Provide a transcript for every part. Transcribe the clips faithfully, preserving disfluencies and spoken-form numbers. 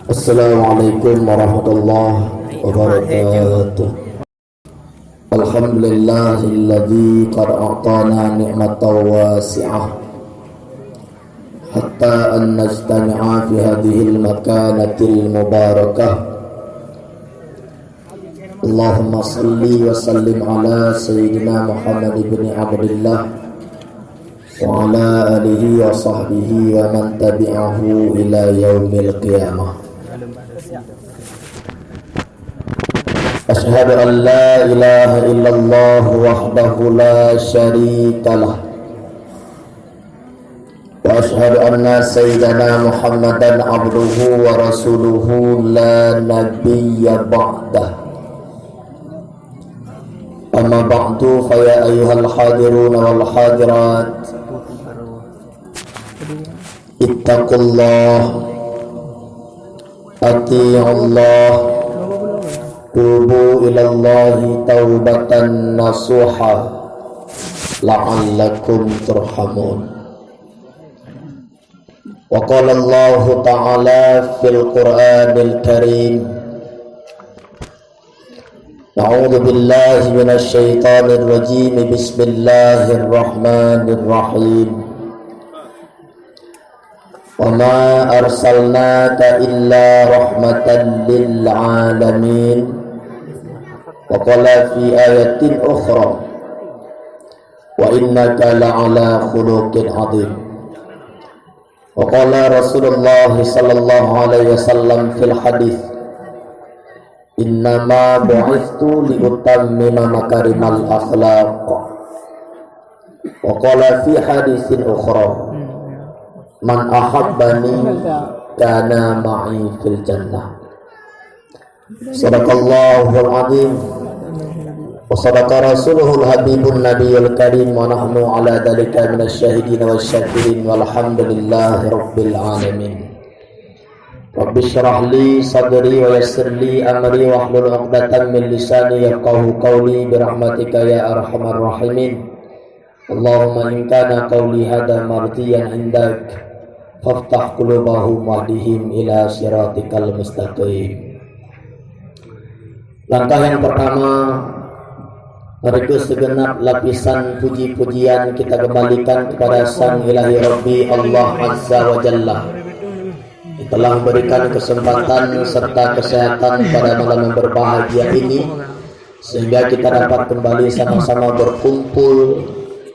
Assalamualaikum warahmatullahi wabarakatuh. Alhamdulillahilladzi qad a'tana ni'matan wasi'ah hatta an najtami'a fi hadzihil makanatil mubarakah. Allahumma shalli wa sallim ala sayyidina Muhammad ibni Abdillah wa ala alihi wa sahbihi wa man tabi'ahu ila yaumil qiyamah. Asyhadu an la ilaha illallah wahdahu la syarika lah. Wa asyhadu anna sayyidana Muhammadan abduhu wa rasuluhu la nabiyya ba'dah. Amma ba'du, fa ya ayyuhal hadiruna wal hadirat, ittaqullah, ati'ullah, tubu ilallahi taubatan nasuha, la'allakum turhamun. Wa qala Allahu ta'ala fil Qur'anil Karim, a'udzu billahi minasy syaithanir rajim. Bismillahirrahmanirrahim. Wa ma arsalnaka illa rahmatan lil alamin. Wa qala fi ayatin ukhra, wa innaka la'ala khuluqin adzim. Wa qala Rasulullah sallallahu alaihi wasallam fil hadits, innama bu'itstu liutammima makarimal akhlaq. Wa qala fi haditsin ukhra, man ahabbani kana ma'i fil jannah. Sadaqallahul azim. Wa sadaqa rasuluhul habibun nabiyul karim, wa nahnu ala dzalika minasy syahidin wasy syakirin, walhamdulillahi rabbil alamin. Rabbi syrah li sadri wa yassir li amri wahlul uqdatam min lisani yafqahu qawli birahmatika ya arhamar rahimin. Allahumma in kana qawli hadza mardiyan indak, faftah qulubahum wahdihim ila siratikal mustaqim. Langkah yang pertama, mereka segenap lapisan puji-pujian kita kembalikan kepada Sang Ilahi Rabbi Allah Azza wa Jalla, yang telah memberikan kesempatan serta kesehatan pada malam yang berbahagia ini, sehingga kita dapat kembali sama-sama berkumpul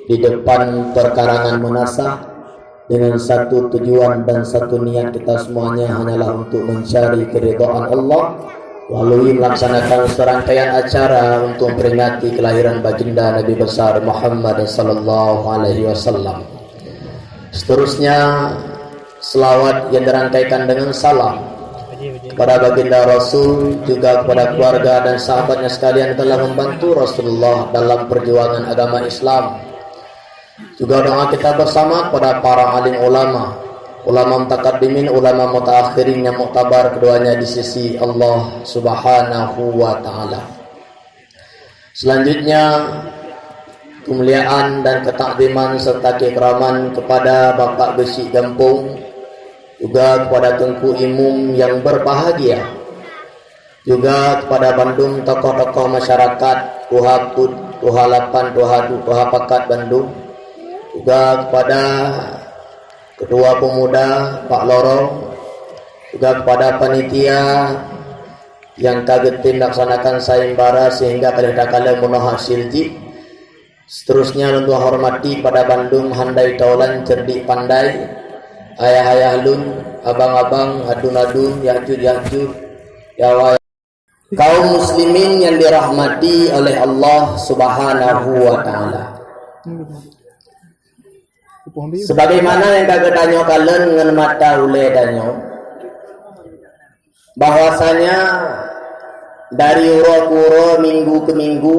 di depan perkarangan Munasah dengan satu tujuan dan satu niat kita semuanya hanyalah untuk mencari keridhaan Allah melalui melaksanakan serangkaian acara untuk memperingati kelahiran baginda Nabi besar Muhammad sallallahu alaihi wasallam. Seterusnya, selawat yang dirangkaikan dengan salam kepada baginda Rasul, juga kepada keluarga dan sahabatnya sekalian yang telah membantu Rasulullah dalam perjuangan agama Islam. Juga doa kita bersama kepada para alim ulama, ulama mutakaddimin, ulama mutaakhirin yang muktabar keduanya di sisi Allah Subhanahu wa taala. Selanjutnya, kemuliaan dan ketakziman serta keikraman kepada Bapak Geuchik Gampông, juga kepada Teungku Imum yang berbahagia, juga kepada bandum tokoh-tokoh masyarakat, tuha put, tuha lapan, tuha du, tuha pakat bandum, juga kepada Ketua Pemuda Pak Lorong, juga kepada panitia yang ka geutem laksanakan sayembara sehingga ka lheueh takalon meunoe hasil jih. Seterusnya, lôn tuan hormati pada bandum handai taulan cerdik pandai, ayah-ayah lôn, abang-abang, adun-adun, yah jeuet-yah jeuet, ya Allah. Kaum muslimin yang dirahmati oleh Allah Subhanahu wa taala. Sebagaimana nyang ka geutanyoe kalon ngon mata ulée tanyoe, bahwasanya dari uroe keu uroe, minggu keu minggu,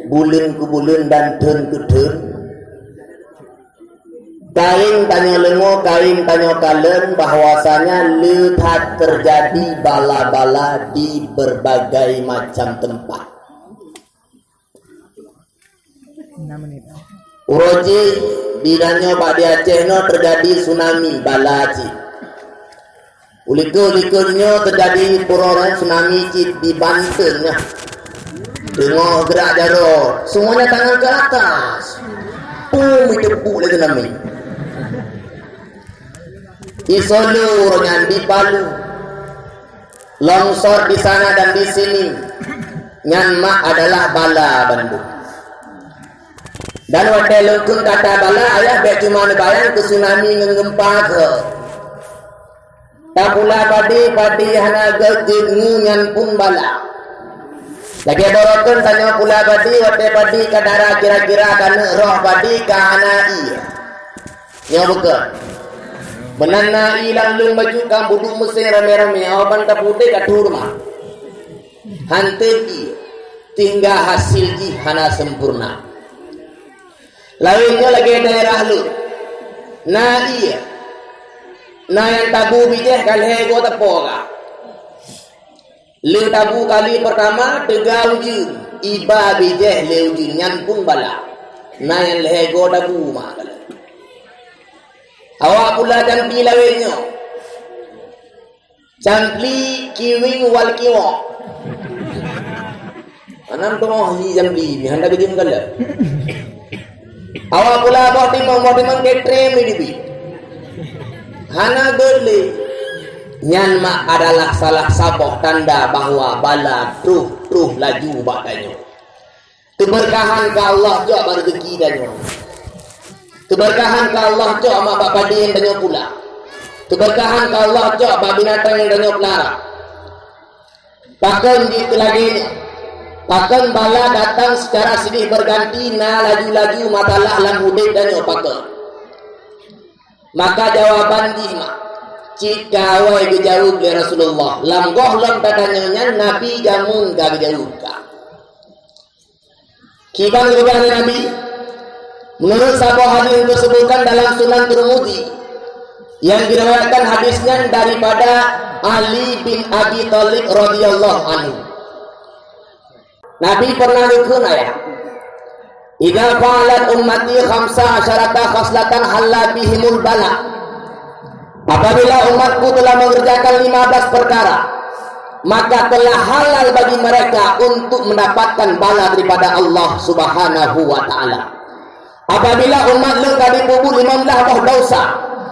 buleuen keu buleuen dan thon keu thon, kayém tanyoe leungoe, kayém tanyoe kalon bahwasanya le that teujadi bala-bala di berbagai macam teumpat. Uroe jih di tanyoe bak di Aceh nyoe teujadi tsunami bala jih. Ulikot-likot nyoe teujadi peurorong tsunami cit di Banten nyoe. Teungoh gerak jaroe, semuanya tangan ke atas. Pum, itepuk lé tsunami. Di Solo nyan, di Palu. Longsor di sana dan di sini. Nyan mak adalah bala bandum. Dan watée lôn kheun kata bala, ayah bék cuma neubayang keu tsunami ngon gempa keu. Tapula padi, padi hana gét jeuet ngu, nyan pun bala. Lagée baroe kheun tanyoe pula padi, watée padi ka dara kira-kira ka neuk roh padi ka hana ié. Nyoe bukon. Meunan na ié lam lueng bacut ka buduek meusén ramé-ramé, awak ban ka pudek ka tuha rumoh. Hana ié, tinggai hasil jih hana sempurna. Laén nyoe lagée daerah lôn. Na ié. Na nyang tabu bijéh ka lhée goe tapo ka. Lheueh tabu kali peurtama teuga ujeuen, iba bijéh lé ujeuen nyan pun bala. Na nyang lhée goe tabu ma ka lhée. Awak pula dan pi laén nyoe. Campli kiwing wal kiwok. Anam teungoh hi campli, nyan hana geujeuem galak. Awak pula boh timong, boh timong ketrem di dibi. Hana gét lé. Nyan mak adalah salah saboh tanda bahwa bala troh-troh laju bak tanyoe. Teubeurkahan keu Allah cok bak rezeki tanyoe. Teubeurkahan keu Allah cok mak bak padé nyang tanyoe pula. Teubeurkahan keu Allah cok bak binatang nyang tanyoe peulara. Pakon jeuet keu lagée nyoe? Pakon bala datang seucara silih beurganti na laju-laju masalah lam udeb tanyoe pakon? Maka jawaban jih mak, cit ka awai geujaweueb lé Rasulullah. Lam gohlom tatanyoe nyan Nabi jameun ka geujaweueb ka. Kiban geupeugah lé Nabi, meunurot saboh hadis nyang teusebutkan dalam Sunan Tirmidzi, nyang diriwayatkan hadis nyan daripada Ali bin Abi Thalib radhiyallahu anhu. Nabi pernah geukheun ayah, "Idza fa'alat ummati khamsa asyarata khaslatan halla bihimul bala." Apabila umatku telah mengerjakan lima belas perkara, maka telah halal bagi mereka untuk mendapatkan bala daripada Allah Subhanahu wa Ta'ala. Apabila umat lôn ka jipeubuet limong blaih boh desya,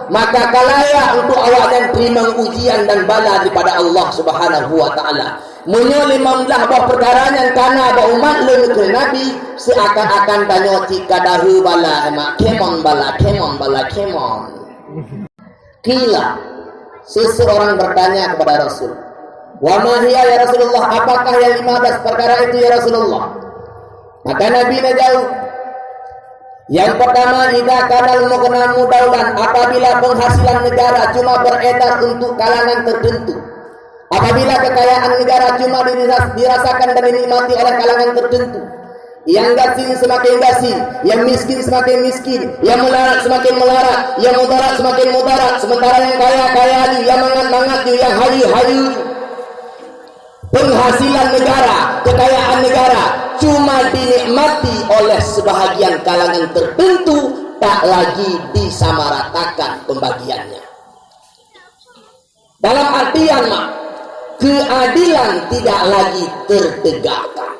maka ka layak untuk awaknyan teurimong ujian dan bala daripada Allah Subhanahu wa Ta'ala. Meunyoe limong blaih boh peukara nyan kana bak umat lôn kheun Nabi, seuakan-akan tanyoe cit ka dahé bala, mak, kheun bala, kheun bala, kheun. Qila, seseorang bertanya kepada Rasul, "Wa ma hiya ya Rasulullah, apakah yang lima belas perkara itu ya Rasulullah?" Maka Nabi neujaweueb, "Yang pertama, idza kanal mughnamu daulan, apabila penghasilan negara cuma beredar untuk kalangan tertentu. Apabila kekayaan negara cuma dirasa-, dirasakan dan dinikmati oleh kalangan tertentu, nyang gasien seumaken gasien, nyang miskin seumaken miskin, nyang meularat seumaken meularat, nyang mudarat seumaken mudarat, sementara nyang kaya, kaya lé, nyang mangat, mangat lé, nyang hayeue, hayeue lé. Penghasilan negara, kekayaan negara cuma dinikmati oleh sebahagian kalangan tertentu, tak lagi disamaratakan pembagiannya." Dalam artian mak, keadilan tidak lagi tertegakkan.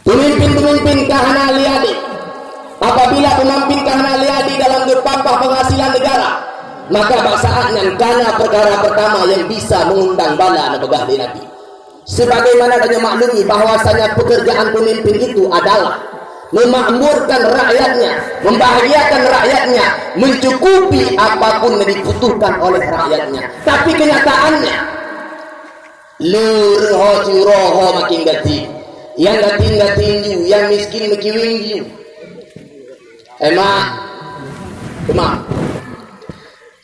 Pemimpin-pemimpin ka hana lé adé. Apabila pemimpin ka hana lé adé dalam geupampah penghasilan negara, maka bak saat nyan kana perkara pertama nyang bisa mengundang bala neupeugah lé Nabi. Sebagaimana tanyoe maklumi bahwasanya pekerjaan pemimpin itu adalah memakmurkan rakyatnya, membahagiakan rakyatnya, mencukupi apapun yang dibutuhkan oleh rakyatnya. Tapi kenyataannya, leuh ho curoe ho makin gasien, nyang gasien-gasien ju, nyang miskin meukiweng ju. Eh mak, mak.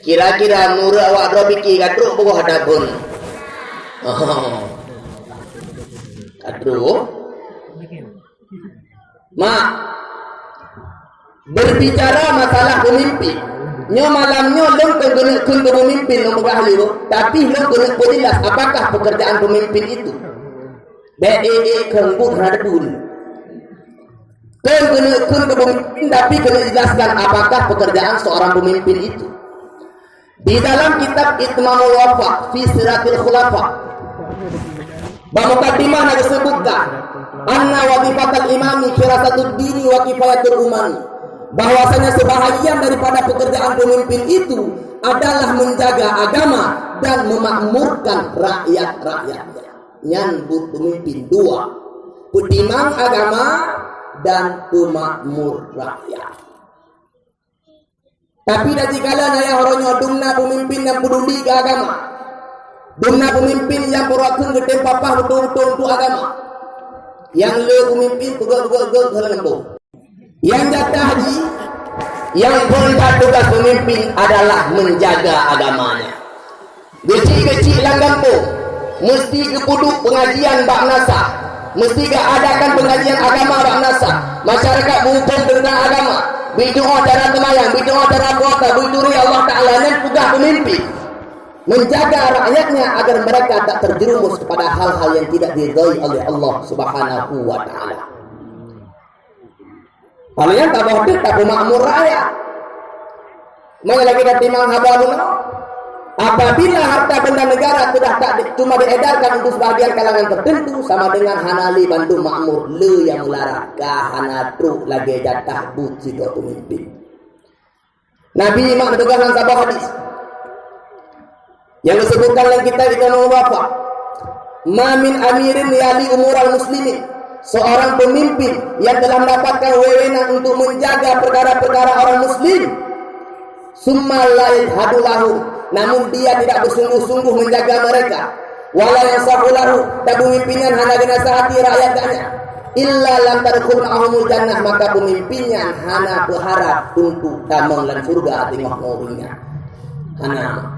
Kira-kira meunurot awak droe pike ka trok boh hadapan. Ka trok. Mak, berbicara masalah pemimpin. Nyoe malam nyoe lôn keuneuk kheun keu pemimpin lôn peugah lé, tapi lôn keuneuk peujelas apakah pekerjaan pemimpin itu. Bék ék-ék kheun buet hana teupeue. Kheun keuneuk kheun keu pemimpin, tapi keuneuk jelaskan apakah pekerjaan seorang pemimpin itu. Di dalam kitab Itmamul Wafa fi Siratil Khulafa, bak mukadimah na disebutkan, "Anna wazifatal imami hirasatud dini wa kifayatul umami," bahwasanya sebahagian daripada pekerjaan pemimpin itu adalah menjaga agama dan memakmurkan rakyat-rakyatnya. Nyan buet pemimpin dua, peutimang agama dan peumakmur rakyat. Tapi dah jikala na yah uroe nyoe dum na peumimpin nyang peuduli keu agama. Dum na peumimpin nyang peuruakheun geutem papah beutôi-beutôi untuk agama. Nyang le peumimpin peugah-peugah geuh keuneuk boh. Nyang jatah jih, nyang phon that tugaih peumimpin adalah menjaga agamanya. Geuchik-geuchik lam gampông, meusti geupeuduek peungajian bak meunasah, meusti geuadakan peungajian agama bak meunasah, masyarakat beuhuköm teuntang agama, beudoa cara teumayang, beudoa cara puasa, beuturi Allah Taala, nyan tugaih peumimpin. Menjaga rakyatnya agar mereka tak terjerumus kepada hal-hal yang tidak diridhai oleh Allah Subhanahu wa Taala. Paléng nyan taboh teuk tapeumakmur rakyat. Meunyoe lagèe tatimang haba bunoe, apabila harta benda negara sudah tak di-, cuma diedarkan untuk sebahagian kalangan tertentu, sama dengan hana lé bandum makmur, le nyang meulara ka hana trok lagèe jatah buet sidroe peumimpin. Nabi mak neupeugah lam saboh hadis nyang geusebutkan lam kitab Itmamul Wafa, "Ma min amirin yali umural muslimin," seorang pemimpin yang telah mendapatkan wewenang untuk menjaga perkara-perkara orang muslim, "summa la yajhadu lahum," namun dia tidak bersungguh-sungguh menjaga mereka, "wa la yansahu lahum," dan pemimpin nyan hana geunasihati rakyat geuhnyan, "illa lam tadkhul ma'ahumul jannah," maka pemimpin nyan hana peuharab untuk tamong lam syurga teungoh ngon ureueng nyan. Hana.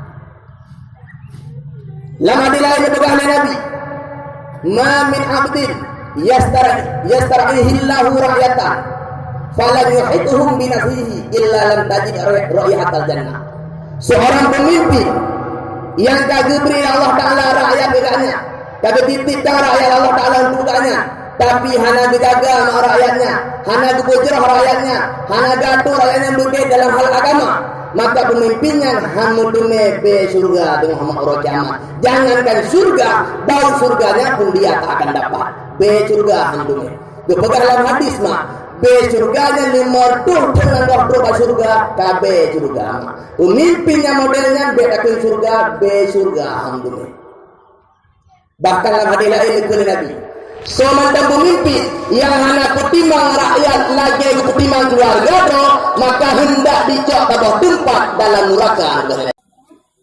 Lam hadis laén geupeugah lé Nabi, "Ma min abdin yastar-, yastar'ihillahu ra'yatan, falan yuhituhum binasrihi illa lam tajid ra-, raihatal jannah." Seorang pemimpin yang ka geubri Allah Taala rakyat geuhnyan, ka geutitipkan rakyat Allah Taala untuk geuhnyan, tapi hana geujaga mak rakyat nyan, hana geupeujroh rakyat nyan, hana geuatur rakyat nyan beugét dalam hal agama, maka peumimpin nyan han meuteumé bée syeuruga teungoh mak uroe kiamat. Jangankan syeuruga, baut syeuruga nyan pun dia tak akan dapat. Bée syeuruga han meuteumé. Geupeugah lam hadis mak, bée syeuruga nyan lima reutôh thon nanggroe trok bak syeuruga, ka bée syeuruga mak. Peumimpin nyang model nyan bèk takheun syeuruga, bée syeuruga han meuteumé. Bahkan lam hadis laén geukheun lé Nabi, "Soe mantong peumimpin nyang hana peutimang rakyat lagèe geupeutimang keuluwarga droe, maka heundak dicok saboh teumpat dalam nuraka."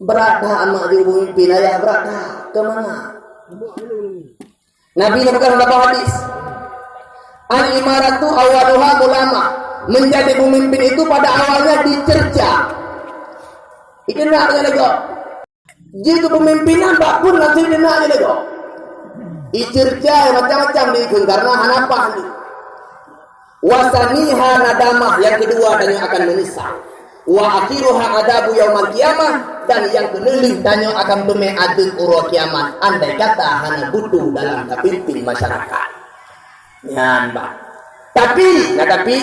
Brat that amak jeuet peumimpin, ayah, brat that. Keu mangat? Nabi neupeugah lam saboh hadis, "Al-imaratu awwaluha ulama." Menjadi pemimpin itu pada awalnya dicerca. Itu nak dengan lego. Jih keu peumimpin nyan bak phon ngon sidina jih lego. Icerca macam-macam dikheun karena hana paih lé. Wa saniha nadamah, yang kedua tanyoe akan menyesal. Wa akhiruha adabu yaumal qiyamah, dan yang keuneulheueh tanyoe akan teumé azeub uroe kiamat andai kata hana butuh dalam tapimpin masyarakat. Nyan bah. Tapi, na tapi,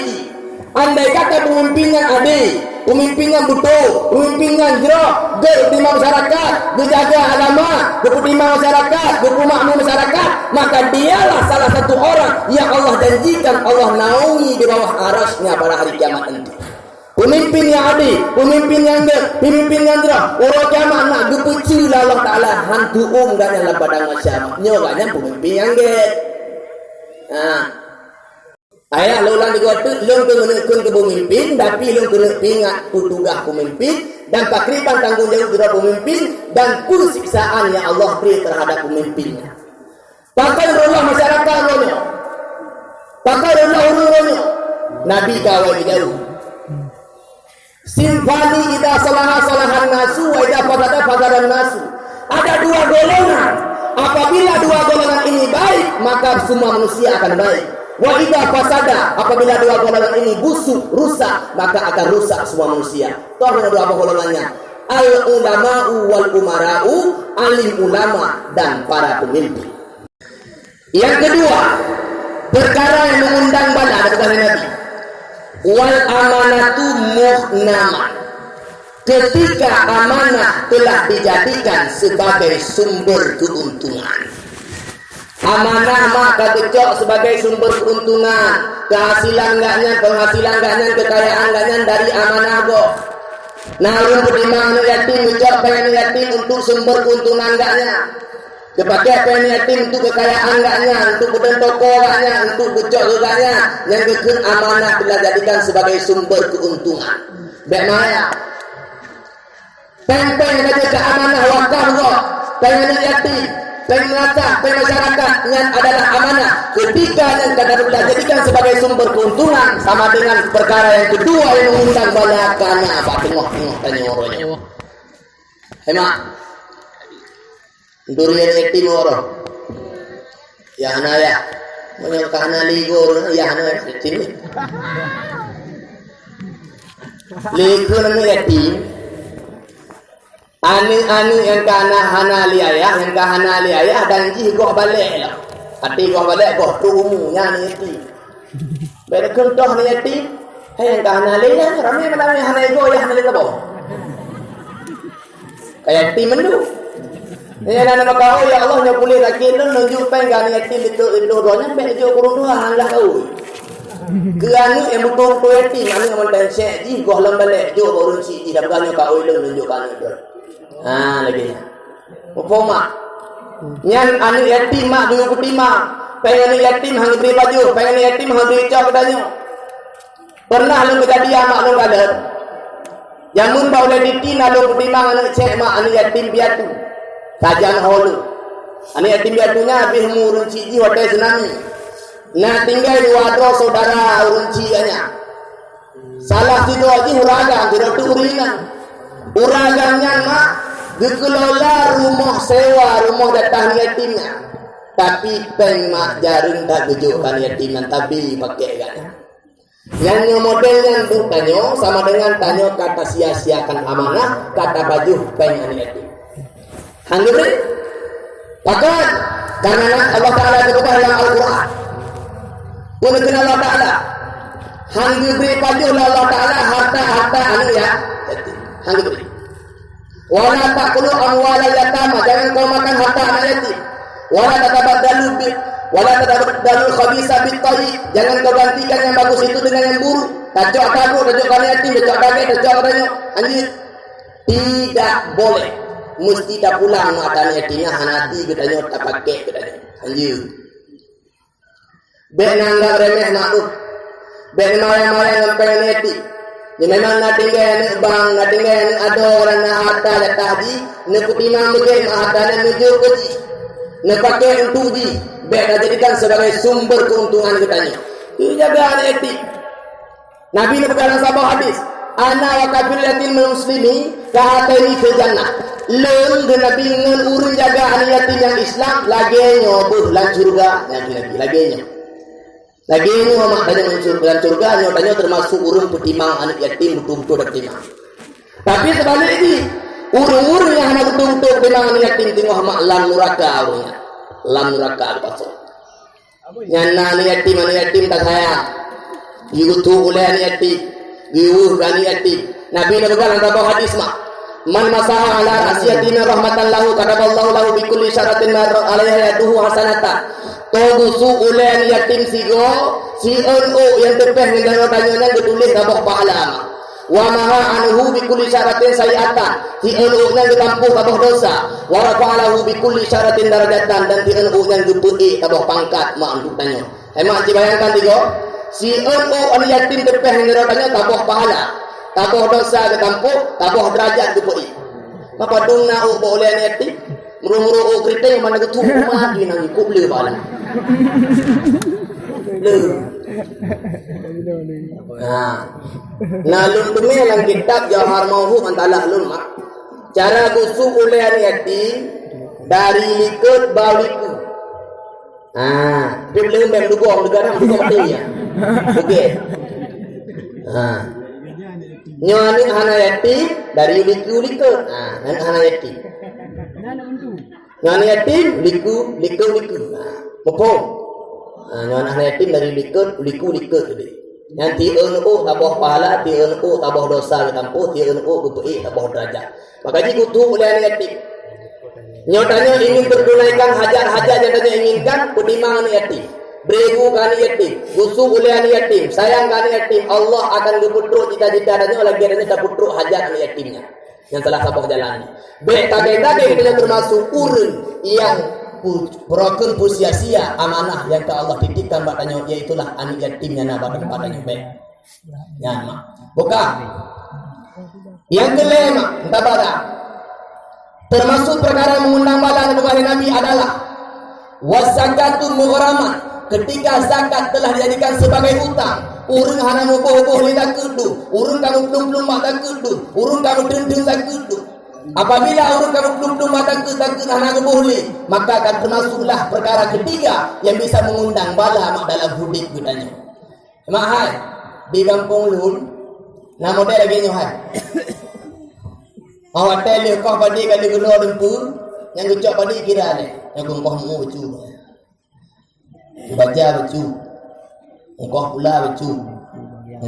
andai kata peumimpin nyan adé, peumimpin nyan beutôi, peumimpin nyan jroh, geupeutimang masyarakat, geujaga agama, geupeutimang masyarakat, geupeumakmur masyarakat, maka dialah salah satu orang yang Allah janjikan Allah naungi di bawah arasy-Nya pada hari kiamat nanti. Peumimpin nyang adé, peumimpin nyang gét, peumimpin nyang jroh, uroe kiamat nak geupeucue lé Allah Taala, han tu'uem gobnyan lam padang mahsyar. Nyoe gobnyan peumimpin nyang gét. Ha. Ayah lôn lam tiga teuk, lôn keuneuk kheun keu peumimpin, tapi lôn keuneuk peuingat peue tugaih peumimpin dan pakriban tanggong jaweueb droe peumimpin dan peue siksaan nyang Allah bri teuhadap peumimpin nyan. Pakon reuloh masyarakat uroe nyoe? Pakon reuloh ureuëng uroe nyoe? Nabi ka awai geujaweueb. Sinfani idza salaha salahan nasu wa idza fasada fasadan nasu. Ada dua golongan. Apabila dua golongan ini baik, maka semua manusia akan baik. Wa idza fasada, apabila dua golongan ini busuk, rusak, maka akan rusak semua manusia. Toh dua golongan nyan. Al ulama'u wal umara'u, alim ulama dan para pemimpin. Yang kedua, perkara yang mengundang bala, ada pesan Nabi. Wal amanatu mu'tamana. Ketika amanah telah dijadikan sebagai sumber keuntungan. Amanah mak ka geucok sebagai sumber keuntungan. Keuhasilan gak nyan, penghasilan gak nyan, kekayaan gak nyan dari amanah gob. Nah, ureuëng peutimang aneuëk yatim, geucok péng aneuëk yatim untuk sumber keuntungan gak nyan. Geupaké péng aneuëk yatim untuk kekayaan gak nyan, untuk peudong toko gak nyan, untuk geucok keu gak nyan, nyang geukheun amanah telah jadikan sebagai sumber keuntungan. Bék maya. Péng-péng nyang ka jeuet keu amanah wakaf gob, péng aneuëk yatim, péng meunasah, péng masyarakat, nyan adalah amanah. Ketika nyan ka telah jadikan sebagai sumber keuntungan, sama dengan perkara yang kedua yang mengundang bala kana bak teungoh-teungoh tanyoe uroe nyoe. Hemat. Durian yatim uroe. Ya hana ya. Meunyoe ka hana lé goe, ya hana yatim. Lé keu aneuëk yatim. Aneuëk-aneuëk nyang ka hana, hana lé ayah, nyang ka hana lé ayah dan jih goh balek lah. Até goh balek goh tu umu nyan yatim. Bék kheun toh aneuëk yatim. Hai nyang ka hana lé nyan, ramé malam nyan hana igoe, ya hana lé saboh. Ka yatim mandum. Nyan na maka, oh ya Allah, nyoe puléh sakét lôn, lôn jok péng keu aneuëk yatim itu, itu donya, bék jok kureueng dua, hana lah kawin. Keu aneuëk nyang beutôi-beutôi yatim, aneuëk nyang mantong sek jih, goh lom balek, jok bak ureuëng sik jih, dan bukan nyoe ka oi lôn, lôn jok keu aneuëk droe. Ha, lagée nyan. Muphom mak. Nyan aneuëk yatim mak dulu peutimang. Péng aneuëk yatim hana geubri pajoh, péng aneuëk yatim hana geubri cok geutanyoe. Pernah lôn keujadian mak lôn kalon. Jameun bak ulée diti na lôn peutimang aneuëk cék mak aneuëk yatim piatu. Sajan ho lôn. Aneuëk yatim piatu nyan habéh mu ureuëng sik jih watée tsunami. Na tinggai dua droe syedara ureuëng sik nyan. Salah sidroe jih ureuëng agam, sidroe teuk ureuëng inong. Ureuëng agam nyan mak geukeulola rumoh sewa, rumoh jatah yatim nyan. Tapi péng mak jareueng that geujok keu yatim nyan, tabi pakék gata. Nyan nyoe model nyan buet tanyoe sama dengan tanyoe ka tasia-siakan amanah, ka tapajoh péng aneuëk yatim. Han geubri. Pakon? Karena Allah Taala geupeugah lam Al-Quran. Peue kheun Allah Taala? Han geubri pajoh lé Allah Taala harta-harta aneuëk ya-, yatim. Han geubri. Wala ta'kulu amwalal yatama, jangan kau makan harta anak yatim. Wala tatabaddalu bi, wala tatabaddalu khabisa bit thayyib, jangan kau gantikan yang bagus itu dengan yang buruk. Tacok tabu, tacok anak yatim, tacok daging, tacok katanya. Anjir. Tidak boleh. Mesti tapulang mata yatim nyan, hana hati geutanyoe tapakék geutanyoe. Anjir. Bék na anggab remeh mak deuh. Bék na maya-maya ngon péng aneuëk yatim. Nyoe memang na tinggai aneuëk bank, na tinggai aneuëk adoe, na harta jatah jih, neupeutimang beugét mak harta nyan neujok keu jih. Neupakék untuk jih, bék tajadikan sebagai sumber keuntungan geutanyoe. Jaga aneuëk yatim. Nabi neupeugah lam saboh hadis, "Ana wa kafilul yatimil muslimi kahataini fil jannah." Lôn, kheun Nabi, ngon ureuëng jaga aneuëk yatim nyang Islam lagée nyoe beuh lam syeuruga, Nabi, Nabi, lagée nyoe. Lagée nyoe mak tanyoe lam syeuruga, lam syeuruga nyoe tanyoe teumasuk ureuëng peutimang aneuëk yatim beutôi-beutôi peutimang. Tapi seubalek jih, ureuëng-ureuëng nyang hana beutôi-beutôi peutimang aneuëk yatim teungoh mak lam nuraka ureuëng nyan. Lam nuraka leupah. Nyan na aneuëk yatim, aneuëk yatim tasayang. Geuyue geutuek ulée aneuëk yatim, geuyue weueh keu aneuëk yatim. Nabi neupeugah lam saboh hadis mak, "Man masaha ala ra'si yatimin rahmatan lahu, kataballahu lahu bi kulli sya'ratin marrat alaiha yaduhu hasanatan." Toh geusu ulée aneuëk yatim sigoe, siôn ôk nyang teupéh ngon jaroe tanyoe nyan geutuléh saboh pahala mak. "Wa maha anhu bi kulli sya'ratin sayyi'atan," siôn ôk nyan geutampôh saboh desya. "Wa rafa'a lahu bi kulli sya'ratin darajatan," dan siôn ôk nyan geupeuék saboh pangkat mak untuk tanyoe. Hai mak, ci bayangkan tiga, siôn ôk aneuëk yatim teupéh ngon jaroe tanyoe saboh pahala, saboh desya geutampôh, saboh deurajat geupeuék. Mapa dong na ôk bak ulée aneuëk yatim? Meurôh-meurôh ôk keuriteng mana geutuek mati nang ikut le bala. Le. Ha. Na lôn teumé lam kitab Jauhar Mauhub antalah lôn mak. Cara geusu ulée aneuëk yatim dari likot bak likot. Ha, dia boleh lembek dugong, dugong, dugong mati ya. Okey. Ha. Nyoe aneuëk hana yatim dari liku-liku. Ha, aneuëk hana yatim. Nyoe aneuëk yatim liku-liku-liku. Ha, muphom? Ha, nyoe aneuëk hana yatim dari liku-liku-liku tadi. Nyan tiyeuen ôk taboh pahala, tiyeuen ôk taboh dosa geutampuh, tiyeuen ôk geupeuék taboh deurajat. Maka jih geutuek ulèe aneuk yatim. Nyoe tanyoe ingin tertunaikan hajat-hajat nyang tanyoe inginkan, peutimang aneuk yatim. Bri bu keu aneuk yatim, geusu ulèe aneuk yatim, sayang keu aneuk yatim, Allah akan geupeutrok cita-cita tanyoe lagèe tanyoe tapeutrok hajat aneuk yatim nyan. Nyang salah saboh jalan. Bèk tagèe-tagèe geutanyoe teumasok ureueng nyang pu-, beurokon peusia-sia amanah nyang ka Allah titipkan bak tanyoe, iaitulah aneuk yatim nyang na bak teumpat tanyoe bèk. Nyan, mak. Buka. Nyang keulhèe, mak, entah bala. Teumasok peukara mengundang bala nyang geupeugah lé Nabi adalah Wazakatu mughramah, ketika zakat telah dijadikan sebagai utang, ureueng hana meuboh-boh lé zakeuet dum, ureueng ka meuplueng-plueng bak zakeuet dum, ureueng ka meutreun-treun zakeuet dum. Apabila ureueng ka meuplueng-plueng bak zakeuet, zakeuet hana geuboh lé, maka akan teumasuklah peukara keutiga nyang bisa meungundang bala mak dalam udép geutanyoe. Mak hai, di gampông lôn, na model lagèe nyoe hai. Awak watèe lheueh koh padé ka lheueh geulo deumpeue, nyang geucok padé kira lé. Nyang geukoh mu bacu. Baca bacu. Koh pula bacu.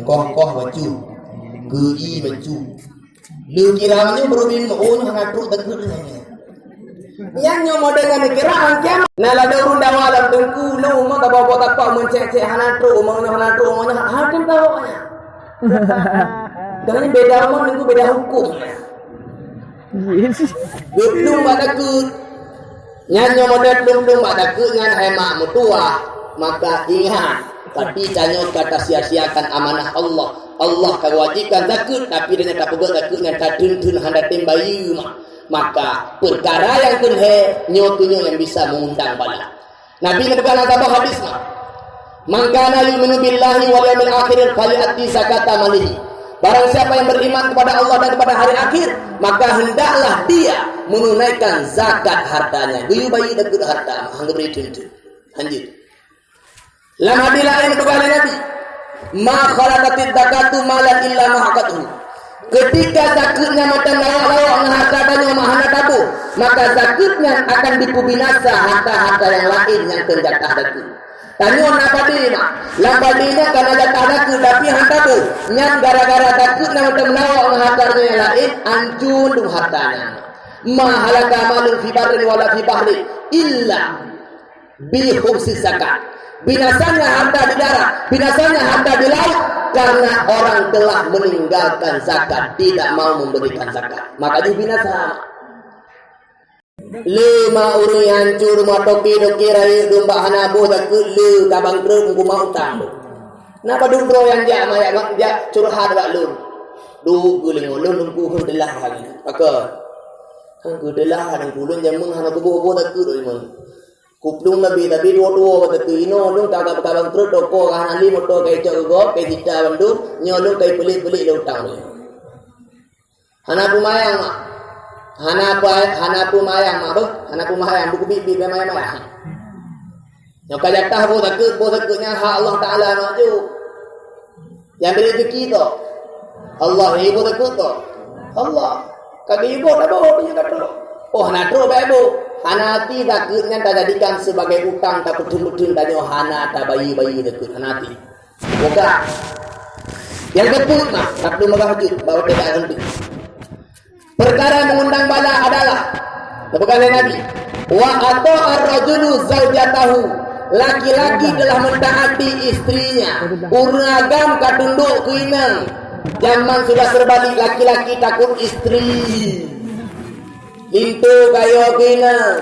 Koh-koh bacu. Geu-i bacu. Lheueh kira nyoe baru bin, oh, nyoe hana trok takheun lé. Nyan nyoe model nyang kira angkem. Na ladôm ureueng dawa lam teungku, lôn umoe ka boh-boh tapak meucék-cék hana trok, umoe nyoe hana trok, umoe nyoe ha-, ha tem tahu nyan. Kali beda umoe nunggu beda hukum. Geuplong bak takheun. Nyan nyoe model plong-plong bak takheun nyan hai mak meutuwah. Maka ingat, pati tanyoe ka tasia-siakan amanah Allah. Allah ka wajibkan takheun, tapi tanyoe tapeugöt takheun nyan tatreun-treun hana tem bayeue mak. Maka peukara nyang keu lhèe nyoe keuh nyoe nyang bisa meungundang bala. Nabi neupeugah lam saboh hadis nyoe, "Man kana yu'minu billahi wal yaumil akhir falyu'addi zakata malihi." Barang siapa yang beriman kepada Allah dan kepada hari akhir, maka hendaklah dia menunaikan zakat hartanya. Geuyue bayeue takheun harta, hana geubri treun-treun. Lanjut. Lam hadis laén geupeugah lé Nabi, "Ma khalatatiz zakatu malan illa mahaqathu." Ketika zakeuet nyan mantong lawak-lawak ngon hareuta tanyoe mak hana taboh, maka zakeuet nyan akan jipeubinasa hareuta-hareuta nyang laén nyang keu jatah zakeuet. Tanyoe na padé mak, lam padé nyan ka na jatah zakeuet, tapi han taboh. Nyan gara-gara zakeuet nyan mantong lawak ngon hareuta nyang laén, hancô dum hareuta nyan. "Ma halaka malun fi barrin wala fi bahrin illa bi khumsi zakat." Binasanya harta di darat, binasanya harta di laut, karena orang telah meninggalkan zakat, tidak mau memberikan zakat. Maka jih binasa. Le ma ureueng hancô rumoh toke-toke rayeuk dum bak hana boh zakeuet le ka bangkrot meukeumah utang. Na padub droe nyang jak, jak curhat bak lôn. Duek geulingo lôn, lôn keuheun teulah lagèe nyan. Pakon? Kan keu teulah dan ulôn jameun hana kuboh-boh zakeuet lôn. Kuplueng leubeh, tapi tuwo-tuwo watèe keu inoe lôn ka, ka, ka bangkrot, toko ka hana lé, moto ka icok keu gob, ka sita bandum, nyoe lôn ka ipeulék-peulék lé utang lôn. Hana peumayang mak. Hana peu-, hana peumayang mak beuh, hana peumayang, beuh keubiet-biet peumayang-mayang. Nyoe ka jatah boh zakeuet, boh zakeuet nyan hak Allah Taala mak jok. Nyang bri rezeki toh Allah, nyang iboh takheun toh Allah. Ka geuiboh taboh, tapi nyan ka trok. Oh, hana trok bèk boh. Hana até takheun nyan tajadikan sibagai utang, tapeutheun-peutheun tanyoe hana tabayeue-bayeue takheun, hana até. Bukan. Nyang keupeuet mah, tapeuleueh meugaih jeuet, bak watèe ka heunteu. Peukara mengundang bala adalah, geupeugah lé Nabi, "Wa ata'ar rajulu zaujatahu," laki-laki telah mentaati istrinya. Ureueng agam ka tundok keu inong. Jameun sudah terbalik, laki-laki takot istri. Linto ka yo keu inong.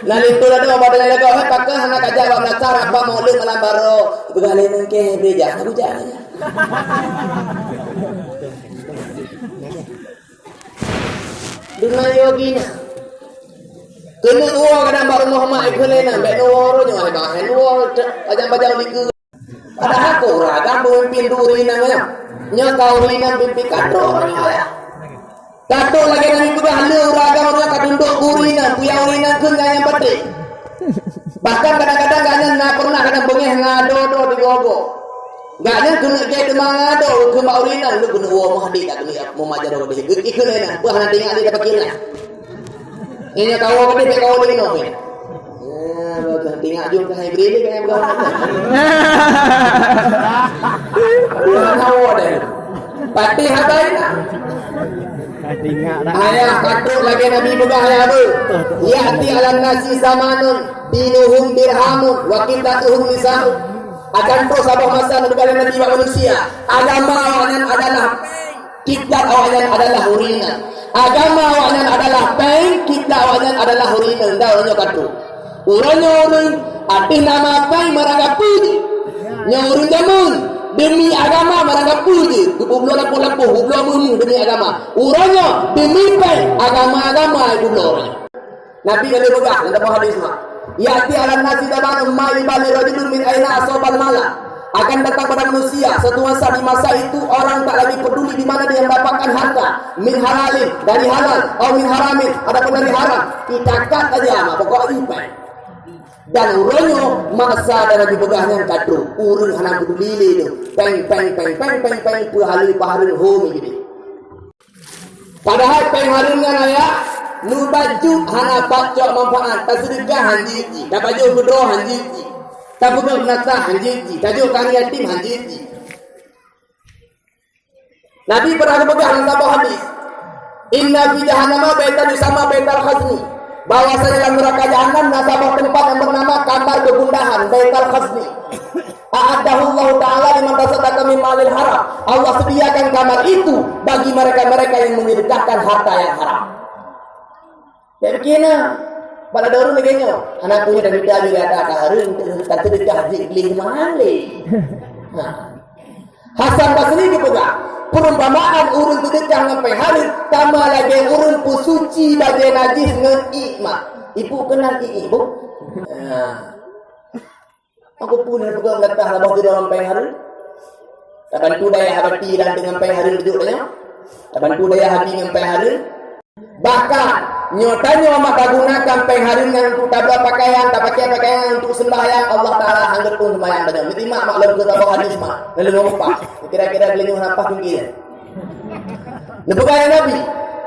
Na linto ladôm, padahai lagoe, "Hai, pakon hana kajak bak meulasah, rapat meu'lud malam baroe?" Geupeugah lé inong, "Kèe, bri jak, hana kujak." Deungon yo gina. Keuneuk woe kadang bak rumoh mak ikheun lé nan, bèk neuwoe uroe nyoe, hai bah, hai neuwoe pajang-pajang likeue. Padahai kok ureueng agam peumimpin duri nan nyoe. Nyoe ka ureueng nan pimpin katrok nyoe ya. Katrok lagèe nan peugah le ureueng agam nyoe ka tundok keu ureueng nan, puyang ureueng nan kheun nyang patéh. Bahkan kadang-kadang gobnyan na pernah kadang beungèh ngon adoe-adoe di gob-gob. Gobnyan keuneuk jai teuma ngon adoe, kheun bak ureueng inong, "Lôn keuneuk woe meuhadé, dak keuneuk mumaja droe." Geukheun lé inong, "Bah, hana teuingat lé, dak pakè lé." Nyan nyang ka woe padé, bèk ka woe lé inong. Tingak jom keuhai bri lé keuhai beugawan. Bukan hawa deh. Patih habai na. Ayah ka trok lagèe Nabi peugah, ayah beu. Ya'ti 'alan nasi zamanun dinuhum dirhamun wa qiblatuhum nisa'u. Akan trok saboh masa, neupeugah lé Nabi, bak manusia, agama awaknyan adalah péng, kiblat awaknyan adalah ureueng inong. Agama awaknyan adalah péng, kiblat awaknyan adalah ureueng inong. Nda uroe nyoe ka trok. Uroe nyoe ureueng ateueh nama péng meurangkapeue jih. Nyoe ureueng jameun, demi agama meurangkapeue jih. Geupubloe lampôh-lampôh, geupubloe meuh-meuh demi agama. Uroe nyoe demi péng, agama-agama geupubloe uroe nyoe. Nabi ka lheueh peugah lam saboh hadis nyoe, "Ya'ti 'alan nasi zamanun ma yu'lamu rajulun min aina asabal mala." Akan datang pada manusia suatu masa, di masa itu orang tak lagi peduli di mana dia mendapatkan harta, min halalin, dari halal, atau min haramin, ataupun dari haram. Itakat saja, mak, pokok ipai. Dan uroe nyoe masa dan lagi peugah nyan ka trok, ureueng hana peduli lé nyoe. Péng, péng, péng, péng, péng, péng, peuhaleue, peuhaleue, ho mi geude. Padahai péng hareuem nyan, ayah, neubacut hana pat cok manfaat, taseudeukah han jeuet jih, tapajoh keudroe han jeuet jih, tapeugot meunasah han jeuet jih, tajok keu yatim han jeuet jih. Nabi pernah geupeugah lam saboh hadis, "Inna fi jahannama baitan yusamma baital khazni," bahwasanya lam neuraka jahanam na saboh teumpat nyang beunama kamar keugundahan, baital khazni. A'addahu Allahu Ta'ala liman tasaddaqa min malil haram. Allah sediakan kamar itu bagi mereka-mereka yang menyedekahkan harta yang haram. Jadi kena pada daun lagi nyoh. Anak punya dari tadi ada harun, tak sedekah jik beli mahal. Ha. Hasan Basri geupeugah, perumpamaan ureueng sedekah ngon péng hareuem sama lagèe ureueng peusuci bajèe najis ngon iek mak. Ibu kenal iek, Bu? Ha. Aku pun peugah gatah lam saboh sidroe ngon péng hareuem. Tabantu dayah Abati dan deungon péng hareuem beujeuet tanyoe. Tabantu dayah Abi ngon péng hareuem. Bahkan, nyoe tanyoe mak tagunakan péng hareuem nyan untuk tabloe pakaian, tapakai pakaian nyan untuk seumbahyang, Allah Ta'ala han geutung seumbahyang tanyoe. Meusimak mak lôn keu saboh hadis mak, lalu meurumpah. Kira-kira geulinyuh nafah mungkin. Neupeugah lé Nabi,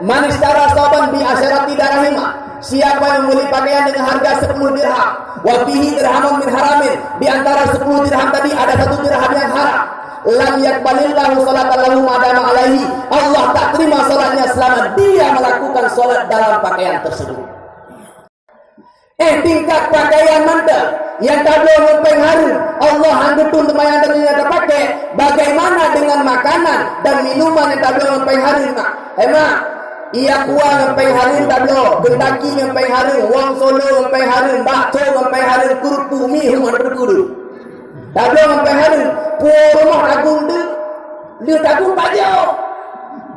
"Man ishtara sauban bi asyarati darahima," siapa yang membeli pakaian dengan harga sepuluh dirham, "wa fihi dirhamun min haramin," di antara sepuluh dirham tadi ada satu dirham yang haram, "lam yaqbalillahu sholatahu ma dama alaihi," Allah tak terima salatnya selama dia melakukan salat dalam pakaian tersebut. Eh, tingkat pakaian mantong nyang tabloe ngon péng hareuem, Allah han geutung teuma nyang teuka tapakai, bagaimana dengan makanan dan minuman nyang tabloe ngon péng hareuem, mak? Eh, mak, iyak kuah ngon péng hareuem tabloe, Kentucky ngon péng hareuem, wong Solo ngon péng hareuem, bakso ngon péng hareuem, keurupuk, mie, hum, ada keurupuk tu. Tabloe ngon péng hareuem, puwoe rumoh tagung deuek, lheueh tagung pajoh.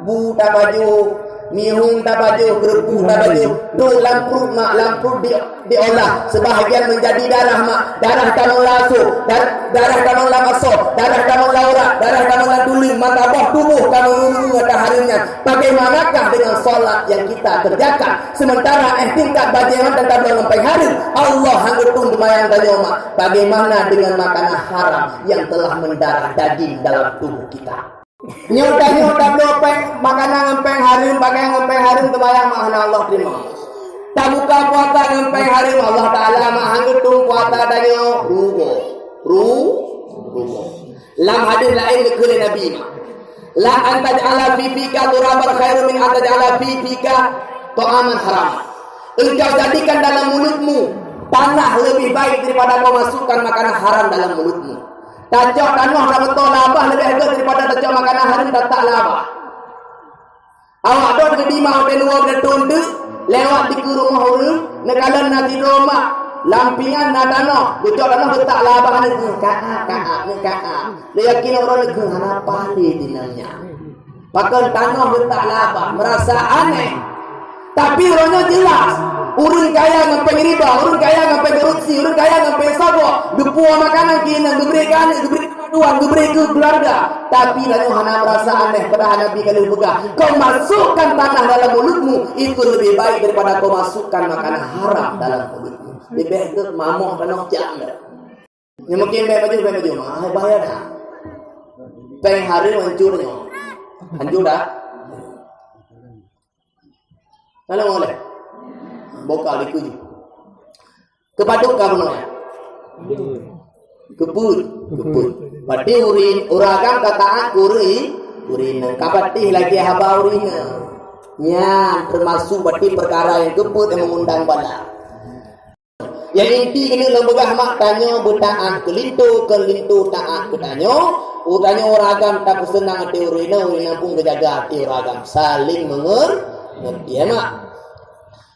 Bu tapajoh, mie hum tapajoh, keurupuk tapajoh. Duek lam pruet mak, lam pruet di, diolah. Sebahagian menjadi darah mak, darah tamong lam asoe, dar-, darah tamong lam asoe, darah tamong lam urat, darah tamong lam tuleueng, mata boh tuboh tamong ngon hareuem nyan. Bagaimanakah dengan salat yang kita kerjakan? Sementara eh tingkat bajèe mantong tabloe ngon péng hareuem, Allah han geutung teuma nyang tanyoe mak. Bagaimana dengan makanan haram yang telah mendarah daging dalam tubuh kita? Nyoe tanyoe tabloe péng, makanan ngon péng hareuem, pakaian ngon péng hareuem, teuma nyang mak hana Allah terima. Tabuka puasa ngon péng hareuem, Allah Ta'ala mak han geutung puasa tanyoe. Rugoe. Ru-, rugoe. Lam hadis laén geukheun lé Nabi, "La an taj'ala fi fika turaban khairun min an taj'ala fi fika ta'aman haram." Engkau jadikan dalam mulutmu tanah lebih baik daripada kau masukkan makanan haram dalam mulutmu. Tacok tanoh tabeutôi labah leubeh gét daripada tacok makanan hareuem tatak labah. Awak dot geudima watèe luwa beudôh teuk, lewat dikeue rumoh ureueng, neukalon na sidroe mak, lam pingan na tanoh, geucok tanoh geutak labah nyan, "Ka-a, ka-a, ka-a." Lé yakin ureueng nyan hana paléh di nyan. Pakon tanoh geutak labah, meurasa aneh. Tapi uroe nyoe jeulaih, ureueng kaya ngon péng riba, ureueng kaya ngon péng korupsi, ureueng kaya ngon péng sogok, geupuwoe makanan keu inong, geubri keu aneuk, geubri keu mandua, geubri keu keuluwarga. Tapi tanyoe hana meurasa aneh, padahai Nabi ka lheueh peugah, "Kau masukkan tanah dalam mulutmu, itu lebih baik daripada kau masukkan makanan haram dalam mulutmu." Leubeh gét mamoh tanoh cak. Nyang mungkin bèk baju, bèk baju. Mah, bahaya dah. Péng hareuem hancur nyoe. Hancur dah. Kalau boleh. Boka dikeue. Keupadub ka bunoe? Keupeuet, keupeuet. Berarti ureueng, ureueng agam ka taat keu ureueng, ureueng inong. Ka patéh lagèe haba ureueng inong. Nyan teumasuk berarti peukara nyang keupeuet nyang meungundang bala. Nyang inti keuneuk lôn peugah mak, tanyoe beutaat keu linto, kon linto taat keu tanyoe. Tanyoe ureueng agam tapeuseunang até ureueng inong, ureueng inong pun geujaga até ureueng agam. Saling mengerti, ya mak.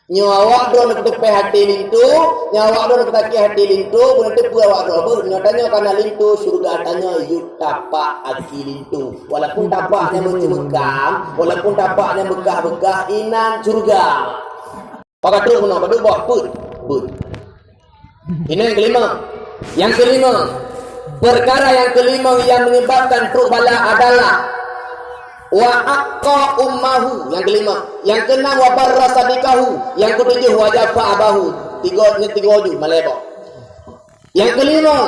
Nyoe awak droeneuh peuteupéh até linto, nyoe awak droeneuh peusakét até linto, beuneuteupeu awak droe beuh. Nyoe tanyoe kana linto, syeuruga tanyoe yub tapak aki linto. Walaupun tapak nyan meuceumeukam, walaupun tapak nyan beukah-beukah, inan syeuruga. Pakat trok meunoe, padub boh, peuet, peuet. Ini yang kelima. Yang kelima, perkara yang kelima yang menyebabkan trok bala adalah wa aqqa ummahu. Yang kelima. Yang keenam, wa barra sadiqahu. Yang ketujuh, wa jafa abahu. Tiga, ni tiga ju, malai boh. Yang kelima,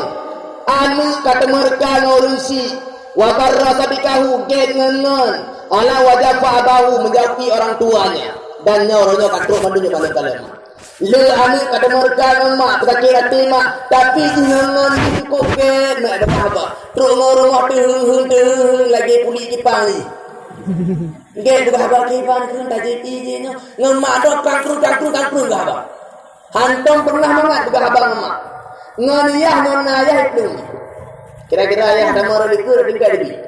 aneuk ka teumeureuka ngon ureueng syiek, wa barra sadiqahu, gét ngon ngon, ala wa jafa abahu, menjauhi orang tuanya. Dan nyoe, nyoe ka trok mandum nyoe paléng kalon. Le aneuk ka teumeureuka ngon mak, peusakét até mak, tapi jih ngon ngon jih cukôp gét, mak dak haba. Trok ngon rumoh teuheung-heung, teuheung-heung lagèe pulik Jepang jih. Gét peugah haba kiban kheun tajép jih nyoe. Ngon mak droe kangkrueng, kangkrueng, kangkrueng geuhaba. Hantom pernah mangat peugah haba ngon mak. Ngon yah, ngon ayah itu. Kira-kira ayah sama orang likot tingkat lebih.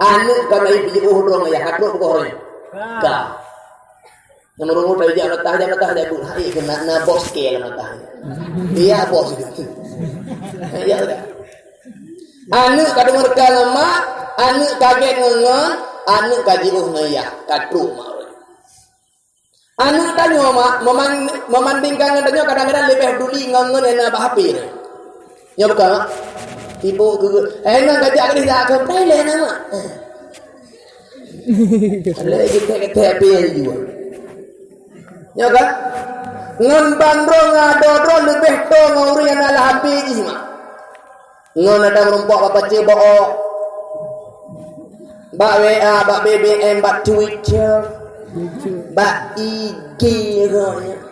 Aneuk ka meu'ah jiôh droe ngon yah, ka trok beugoh roh. Ka. Nyang meurungut tajak lam atah, jak lam atah, jak buet. Hai, keunan na bos ke lam atah. Iya, bos itu. Iya, udah. Aneuk ka deungoe ka ngon mak, aneuk ka gét ngon ngon, aneuk ka jiôh ngon yah, ka trok mak. Aneuk tanyoe mak, meman-, meubandingkan ngon tanyoe kadang-kadang leubeh peduli ngon, ngon nyang na bak H P nyoe. Nyoe bukan mak? Sibuk keu, eh, nang ka jak keudeh jak keu, pai lé nang mak. Lé jeuet keu H P nyang jijua. Nyoe kan? Ngon bandroe ngon adoe droe leubeh toe ngon ureueng nyang na lam H P jih mak. Ngon ada meurumpok bak pacé bak O, bak W A, bak B B M, bak Twitter, bak I G roh nyan.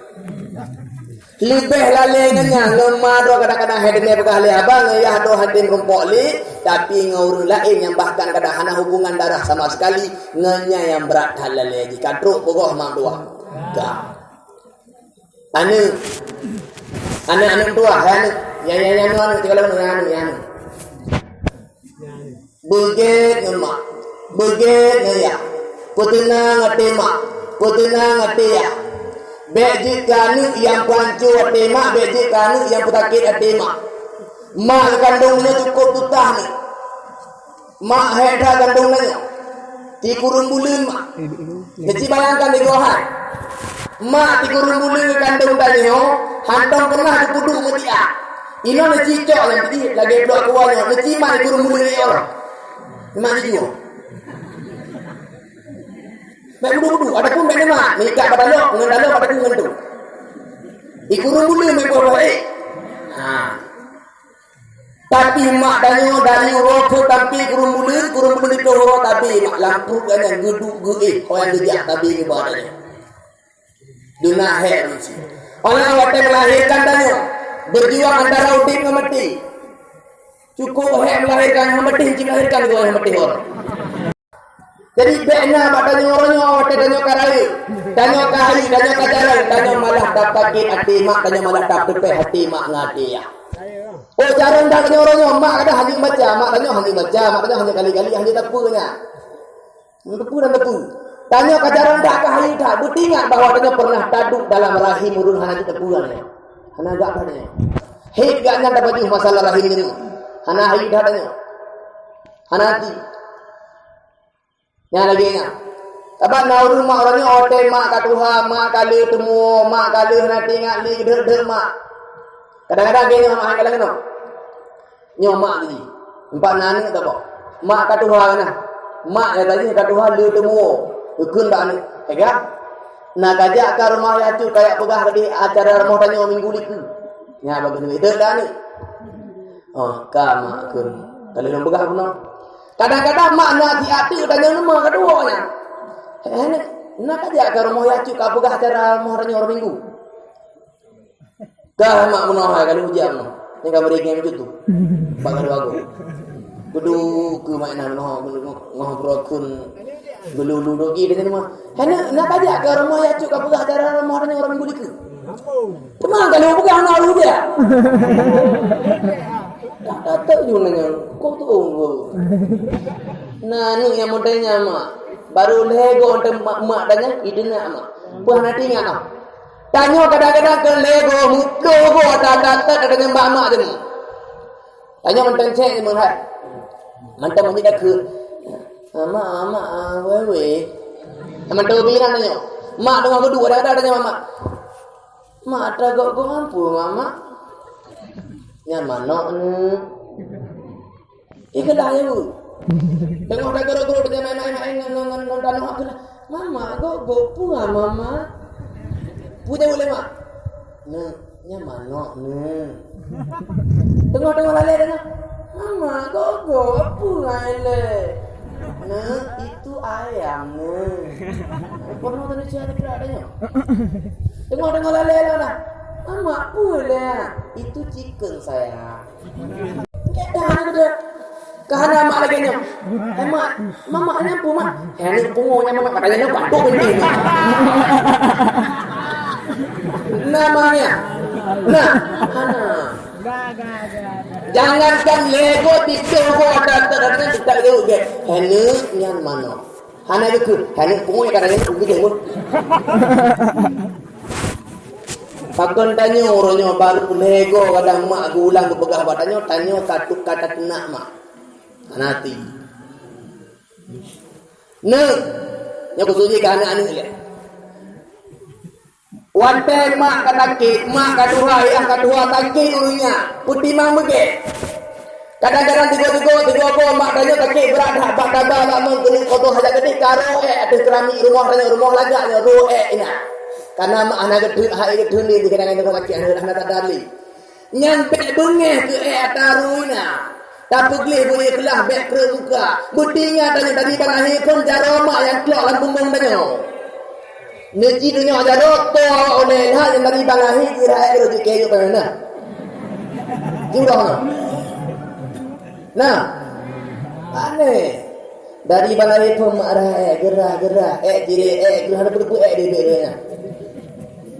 Leubeh lalé ngon nyan, ngon ma droe kadang-kadang hai deungoe peugah lé abang, ngon yah droe hana meurumpok lé, tapi ngon ureueng laén nyang bahkan kadang hana hubungan darah sama sekali, ngon nyan nyang brat that lalé jih. Ka trok beugoh mak dua. Ka. Aneuk. Aneuk, aneuk tuha, hai aneuk. Ya, ya, ya, aneuk, aneuk, tinggai lam aneuk, ya, aneuk. Beugét ngon mak, beugét ngon yah. Peuteunang até mak, peuteunang até yah. Bék jeuet keu aneuk nyang peuhanco até mak, bék jeuet keu aneuk nyang peusakét até mak. Mak geukandong nyoe cukôp tutah nyoe. Mak hék that kandong tanyoe. Tikureueng buleuen mak. Neuci bayangkan di gohan. Mak tikureueng buleuen kandong tanyoe, hantom pernah geupeuduek meutiak. Inoe neuci cok nyang putih lagèe pluek kuah nyoe, neuci mak tikureueng buleuen nyoe. Mak jijua. Bék budu-budu, adapun bék nyoe mak, meuikat bak balok, ngon balok bak teungku ngon tu. Tikureueng buleuen meuboh-boh ék. Ha. Tapi mak tanyoe dari uroe phon sampoe kureueng buleuen, kureueng buleuen di uroe tabi mak lam pruet geuh nyan geuduek geuh éh, ho nyang geujak tabi nibak tanyoe. Duna hék meusi. Orang watèe melahirkan tanyoe, berjuang antara udép ngon maté. Cukôp hék melahirkan, ngon maté cit melahirkan, ngon maté orang. Jadi, bék na bak tanyoe uroe nyoe, watèe tanyoe ka rayeuk, tanyoe ka hai, tanyoe ka jalan, tanyoe malah tapakét até mak, tanyoe malah tapeuteupéh até mak ngon até yah. Oh, jalan dak tanyoe uroe nyoe, mak kadang hana baca, mak tanyoe hana baca, mak tanyoe hana kali-kali, hana teupeu nyan. Teupeu dan teupeu. Tanyoe ka jalan dak ka hai dak, beutingat bahwa tanyoe pernah taduek dalam rahim ureueng hana jiteupeu nyan. Hana gak tanyoe. Hit gak nyan tapajoh masalah rahim nyoe. Hana hai dak tanyoe. Hana hati. Nyan lagèe nyan. Sabab na ureueng mak uroe nyoe watèe mak ka tuha, mak ka lheueh teumuo, mak ka lheueh na teuingat lé geudeuek-deuek mak. Kadang-kadang lagèe nyoe mak hai kalon keunoe. Nyoe mak tadi. Empat na aneuk tabok. Mak ka tuha na. Mak nyang tadi ka tuha lheueh teumuo. Geukheun bak aneuk. Teuga. Na kajak ka rumoh yah cut kajak peugah keudeh acara rumoh tanyoe minggu likeu. Nyan bagus ni. Deuek dah aneuk. Oh, ka mak kheun. Ka lheueh lôn peugah keunoe. Kadang-kadang mak na siat teuk tanyoe nama ka tuwoe nyan. Eh, na kajak ka rumoh yah cut ka peugah acara rumoh tanyoe minggu. Ka mak meunoe hai, ka lheueh ujian meunoe. Nyang ka meurigém ju tu. Bak gado agoe. Kudu keu mak inah meunoe, kudu ngoh brokun. Geulu-lu dogi deungon mah. Hana, na tajak ka rumoh ya cuk ka peugah cara rumoh deungon ureueng guli keu. Teuma ka lheueh peugah na ruh dia. Tak tahu ju nanya. Kok tu onggo. Nah, ni yang model nya mak. Baru lego mak, mak tanya, idena mak. Peue hana ingat ah. Tanyoe kadang-kadang keu lego, muplôh go ata-ata tat ada nyang bak mak tadi. Tanyoe mantong cek je meuhat. Mantong meunyit dakeu. Mak, mak, ah, weh, weh. Mantong bilang tanyoe. Mak tengah geuduek, kadang-kadang tanya mak. Mak, atra gok-gok ampun, mak, mak. Nyan manok ni. Ikeulah ya, Bu. Teungoh tageurok-geurok, teuka main-main ngon, ngon, ngon, ngon tanoh, ikeulah. Mama, gok-gok, peue, Mama? Peue jaweueb lé mak? Neuk, nyan manok, Neuk. Teungoh-teungoh lalé, tanoh. Mama, gok-gok, peue ilée? Neuk, itu ayam, Neuk. Pernah tadi saya ada gerak, tanya. Teungoh-teungoh lalé, tanoh. Mama, peue ilée? Itu chicken, sayang. Kita hana beudôh. Ka hana mak lagèe nyoe. Eh, mak, mak, mak nyan peue, mak? Eh, ni pungo nyan, mak, katanya nyoe batuk beutôi. Namanya. Nah, hana. Jangankan lego, tiga go ada, ada, ada, kita lego. Eh, ni nyan manok. Hana geukheun, hana pungo nyan katanya nyoe, pungo nyan. Pakon tanyoe uroe nyoe barô lhèe goe kadang mak geuulang geupeugah bak tanyoe, tanyoe ka tuka tateunak mak. Hana até. Neuk, nyoe khusos jih keu aneuk-aneuk lé. Watèe mak ka sakét, mak ka tuha, yah ka tuha, sakét ureueng nyan, peutimang beugèt. Kadang-kadang tigo-tigo, tigo boh mak tanyoe sakét brat that bak taba, bak meukeunong kotoh hajat keudéh, ka roh èk ateueh keramik rumoh tanyoe, rumoh lagak nyoe, roh èk inan. Kareuna mak hana geuteuk, hai geuteuk lé, kadang-kadang sakét hana, hana sadar lé. Nyan bèk beungèh keu èk ata roh inan. Tapeugleh beu ikhlas, bèk kreueh muka. Beutingat tanyoe, tadi ban lahé phon jaroe mak nyang klok lam punggong tanyoe. Neuji tunyok jaroe, toh awak ulèe that nyang tadi ban lahé geurah èk roh jikheun yôh paméh na. Jurah na. Nah. Aneh. Dari ban lahé phon mak rah èk, geurah, geurah, èk ciré, èk geurah, ada peureupeuet èk di bèk nyan.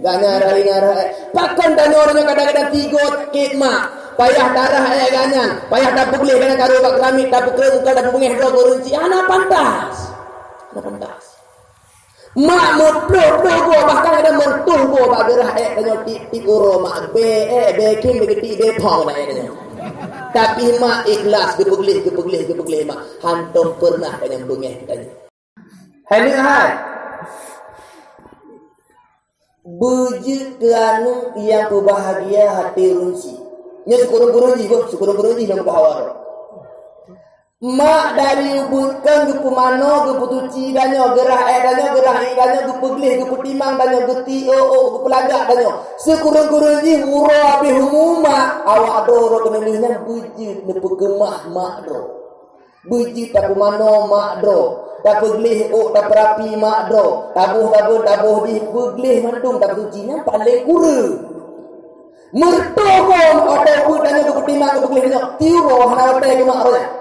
Gobnyan rah, gobnyan rah èk. Pakon tanyoe nyoe kadang-kadang tigo sakét mak. Payah tarah èk gobnyan, payah tapeugleh gobnyan, ka roh bak keramik, tapeukreueh muka, tapeubungèh droe gureueng cit. Hana pantas. Hana pantas. Mak meuploh-ploh goe, bahkan kadang meureutôh goe bak geurah èk tanyoe tiep-tiep uroe mak, bèe èk, bèe khem, bèe geuti, bèe phong na èk tanyoe. Tapi mak ikhlas geupeugleh, geupeugleh, geupeugleh mak. Hántom peureunah gobnyan beungèh tanyoe. Hai nyoe hai. Beujeuet keu aneuk nyang peubahgia até ureueng chik. Nyoe sikureueng-kureueng jih, boh, sikureueng-kureueng jih nyang peubahgia. Mak dari ubeut kheun geupeumanoe, geupeusuci tanyoe, geurah èk tanyoe, geurah ié tanyoe, geupeugleh, geupeutimang tanyoe, geuti ôk-ôk, geupeulagak tanyoe. Sikureueng-kureueng jih uroe abéh umu mak, awak droe uroe keuneulheueh nyan beujeuet neupeukeumah mak droe. Beujeuet tapeumanoe mak droe, tapeugleh ôk, tapeurapi mak droe, taboh gabeuen, taboh jih, peugleh mandum, tapeusuci, nyan paléng kureueng. Meureutoh goe mak, watèe ubeut tanyoe geupeutimang, geupeugleh tanyoe, tiep uroe hana watèe keu mak droe nyan.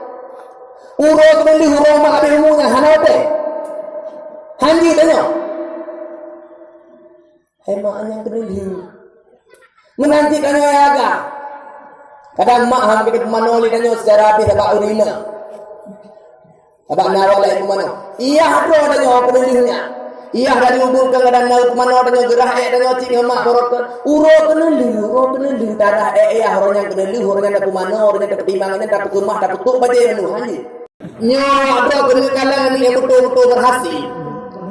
Uroe keuneulheueh uroe mak abéh umu nyan hana watèe. Hanjeuet tanyoe. Hai mak nyang keuneulheueh. Meunan cit tanyoe nyang agam. Kadang mak han geupeumanoe lé tanyoe seucara abéh sabab ureueng inong. Sabab na awak laén peumanoe. Yah droe tanyoe keuneulheueh nyan. Yah dari ubeut kheun kadang na peumanoe tanyoe, geurah èk tanyoe cit ngon mak barô kheun. Uroe keuneulheueh, uroe keuneulheueh tarah èk yah, uroe nyan keuneulheueh, uroe nyan tapeumanoe, uroe nyan tapeutimang, uroe nyan tapeukeumah, tapeutuek bajèe mandum, hanjeuet. Nyoe awak droe keuneuk kalon aneuk nyang beutôi-beutôi beurhasil.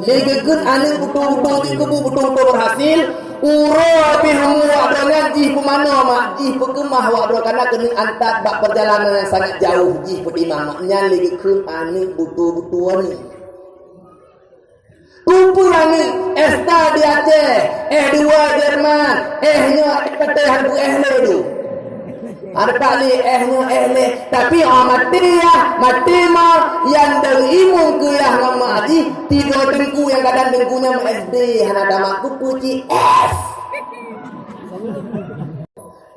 Lé geukheun aneuk beutôi-beutôi jeuet keu bu beutôi-beutôi beurhasil, uroe abéh umu awak droe nyan jih peumanoe mak, jih peukeumah awak droe, kareuna keuneuk antat bak peurjalanan nyang sangat jauh, jih peutimang mak. Nyan lé geukheun aneuk beutôi-beutôi aneuk. Kumpul aneuk, S dua di Aceh, S dua Jerman, eh nyoe, eh patéh han peuéh lé tu. Ada pak lé, eh nyoe, eh lé. Tapi, ah, maté yah, maté ma, nyang dari imum keu yah ngon mak jih, tiga teungku nyang kadang teungku nyan S D, hana tamat kupu cik S.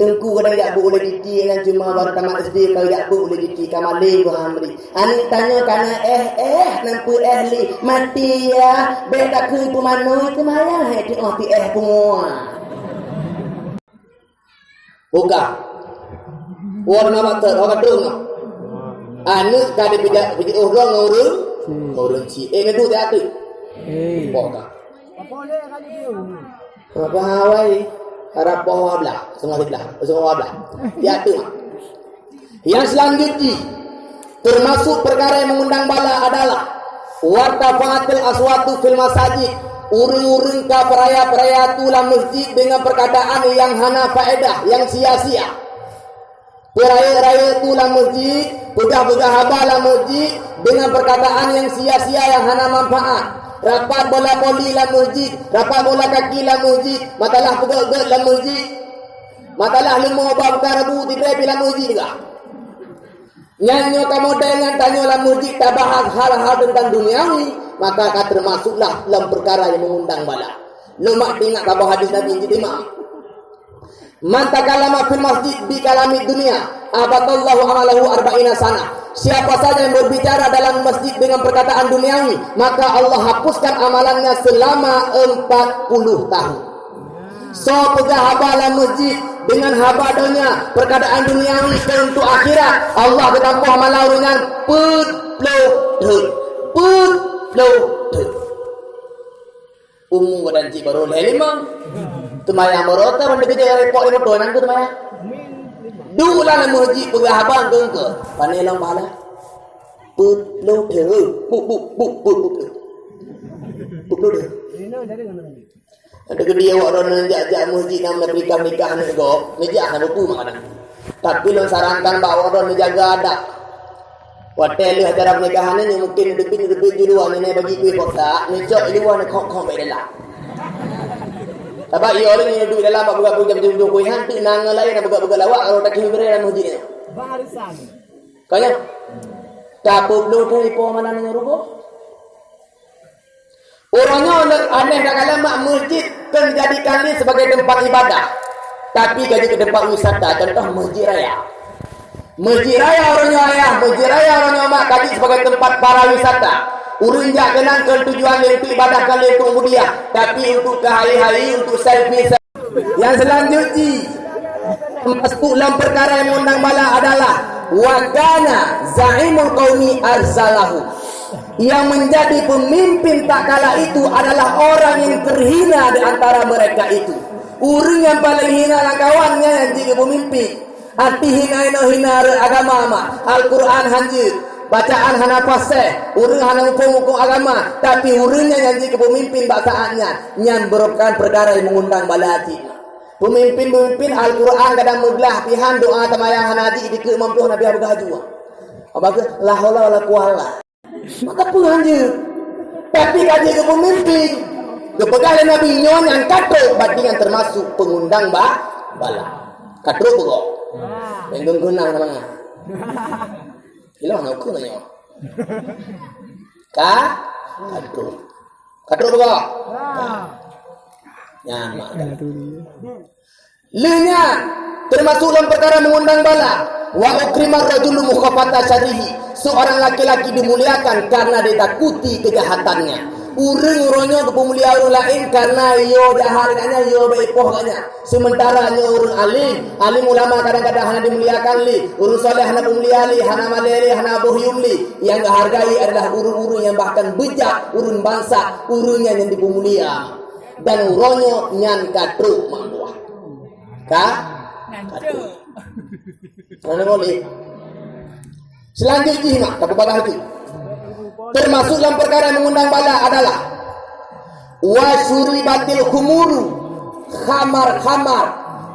Teungku kadang jak buet ulèe jiti, nyang cuma baru tamat S D ka jak buet ulèe jiti, ka malèe geuh hamri. Aneuk tanyoe kana éh, éh, nan peu éh lé. Mati ya, bèk takheun peumanö, keumayang hai teuh oh ti éh pungoe. Buka. Wah, nama tu, orang tu. Aneuk ka dipijak, pijak ureueng, ureueng, ureueng ci. Eh, ngedu tak tu? Eh. Buka. Apa hawai? Harap poh dua belas, setengah sebelas, setengah dua belas. Di atas. Yang selanjutnya, termasuk perkara yang mengundang bala adalah wartafa'atil aswatu fil masajid, ureueng-ureueng ka peuraya-peuraya tu lam masjid dengan perkataan yang hana faedah, yang sia-sia. Peuraya-raya tu lam masjid, peugah-peugah haba lam masjid dengan perkataan yang sia-sia, yang hana manfaat. Rapat bola voli lam masjid, rapat bola kaki lam masjid, matalah peugöt-göt lam masjid, matalah leumo bak buka rabu titré pih lam masjid juga. Nyan nyoe ka model nyan tanyoe lam masjid tabahas hal-hal tentang duniawi, maka ka termasuklah lam perkara yang mengundang bala. Lôn mak teuingat saboh hadis Nabi, cit imam. "Man takallama fil masjid bi kalamid dunya, ahbatallahu amalahu arba'ina sana." Siapa saja yang berbicara dalam masjid dengan perkataan duniawi, maka Allah hapuskan amalannya selama empat puluh tahun. Soe peugah haba lam masjid dengan haba donya, perkataan duniawi keu untuk akhirat, Allah geutampoh amalan ureueng nyan peuet ploh thon. Peuet ploh thon. Umu badan cit barô lhèe limong. Teumayang barô ka ban dikeujak repot lé moto nyan keu teumayang. Duek lam masjid peugah haba engkeu-engkeu. Pané lom pahala. Peuet ploh thon. Buk, buk, buk, buk, buk. Peuet ploh thon. Ada gede awak droeneuh jak-jak masjid nyang meurikah-rikah aneuk gob. Meujak hana peue makanan. Tapi lôn sarankan bak awak droeneuh jaga adab. Watèe lheueh acara pernikahan nyoe mungkin teubiet-teubiet di luwa, nyoe bagi kueh kotak, neucok di luwa, neukhok-khok bak dalam. Sabab iya lé nyoe duek dalam bak buka-buka jam tujoh kueh han, teuk na ngon laén na buka-buka lawak, kalau tak kira lam masjid nyoe. Barisan. Kaya? Ka peubloe dari po mana nyoe rugoe? Uroe nyoe aneh takalon mak masjid kon jadikan lé sebagai tempat ibadah, tapi ka jeuet keu tempat wisata, contoh Masjid Raya. Masjid Raya uroe nyoe ayah, Masjid Raya uroe nyoe mak ka jeuet sebagai tempat para wisata. Ureueng jak keunan kon tujuan lé untuk ibadah, kon lé untuk mudiah, tapi untuk keu hai-hai, untuk selfie. Yang selanjutnya, masuk dalam perkara yang mengundang bala adalah wa kana zaimul qaumi arzalahu. Yang menjadi pemimpin tatkala itu adalah orang yang terhina di antara mereka itu. Ureueng nyang paleng hina lam kawan nyan nyang jeuet keu pemimpin. Arti hina inoe hina rot agama mak. Al-Quran hanjeuet. Bacaan hana fasih. Ureueng hana muphom hukôm agama. Tapi ureueng nyan nyang jeuet keu pemimpin bak saat nyan. Nyan merupakan perkara yang mengundang bala cit. Pemimpin-pemimpin Al-Quran kadang meuglah pihan doa teumayang hana jih dikeue mampu hana pihan beugah jua. Apa ke? La haula wala quwwata. Maka peue han jeuet. Tapi ka jeuet keu pemimpin. Geupeugah lé Nabi nyoe nyang ka trok, berarti nyan termasuk pengundang ba-, bala. Ka trok beugok. Penggeunang nama. Ilah nak ukur nanya. Ka? Ka trok. Ka trok beugok. Nyan mak. Lheueh nyan, termasuk dalam perkara mengundang bala, wa ukrimar rajulu mukhafata syarrihi, seorang laki-laki dimuliakan karena ditakuti kejahatannya. Ureueng uroe nyoe geupeumulia ureueng laén karena yo jahat geuh nyan, yo bèk ipoh geuh nyan. Sementara nyoe ureueng alim, alim ulama kadang-kadang hana dimuliakan lé, ureueng soleh hana peumulia lé, hana malèe lé, hana boh yuem lé. Yang dihargai adalah ureueng-ureueng yang bahkan bejat, ureueng bangsat, ureueng nyan yang dipeumulia. Dan uroe nyoe nyan ka trok mak buah. Ka? Ngantuk. Mana boleh? Selanjutnya, mak, tak apa lagi. Termasuk dalam perkara yang mengundang bala adalah wa syuribatil khumuru, khamar-khamar,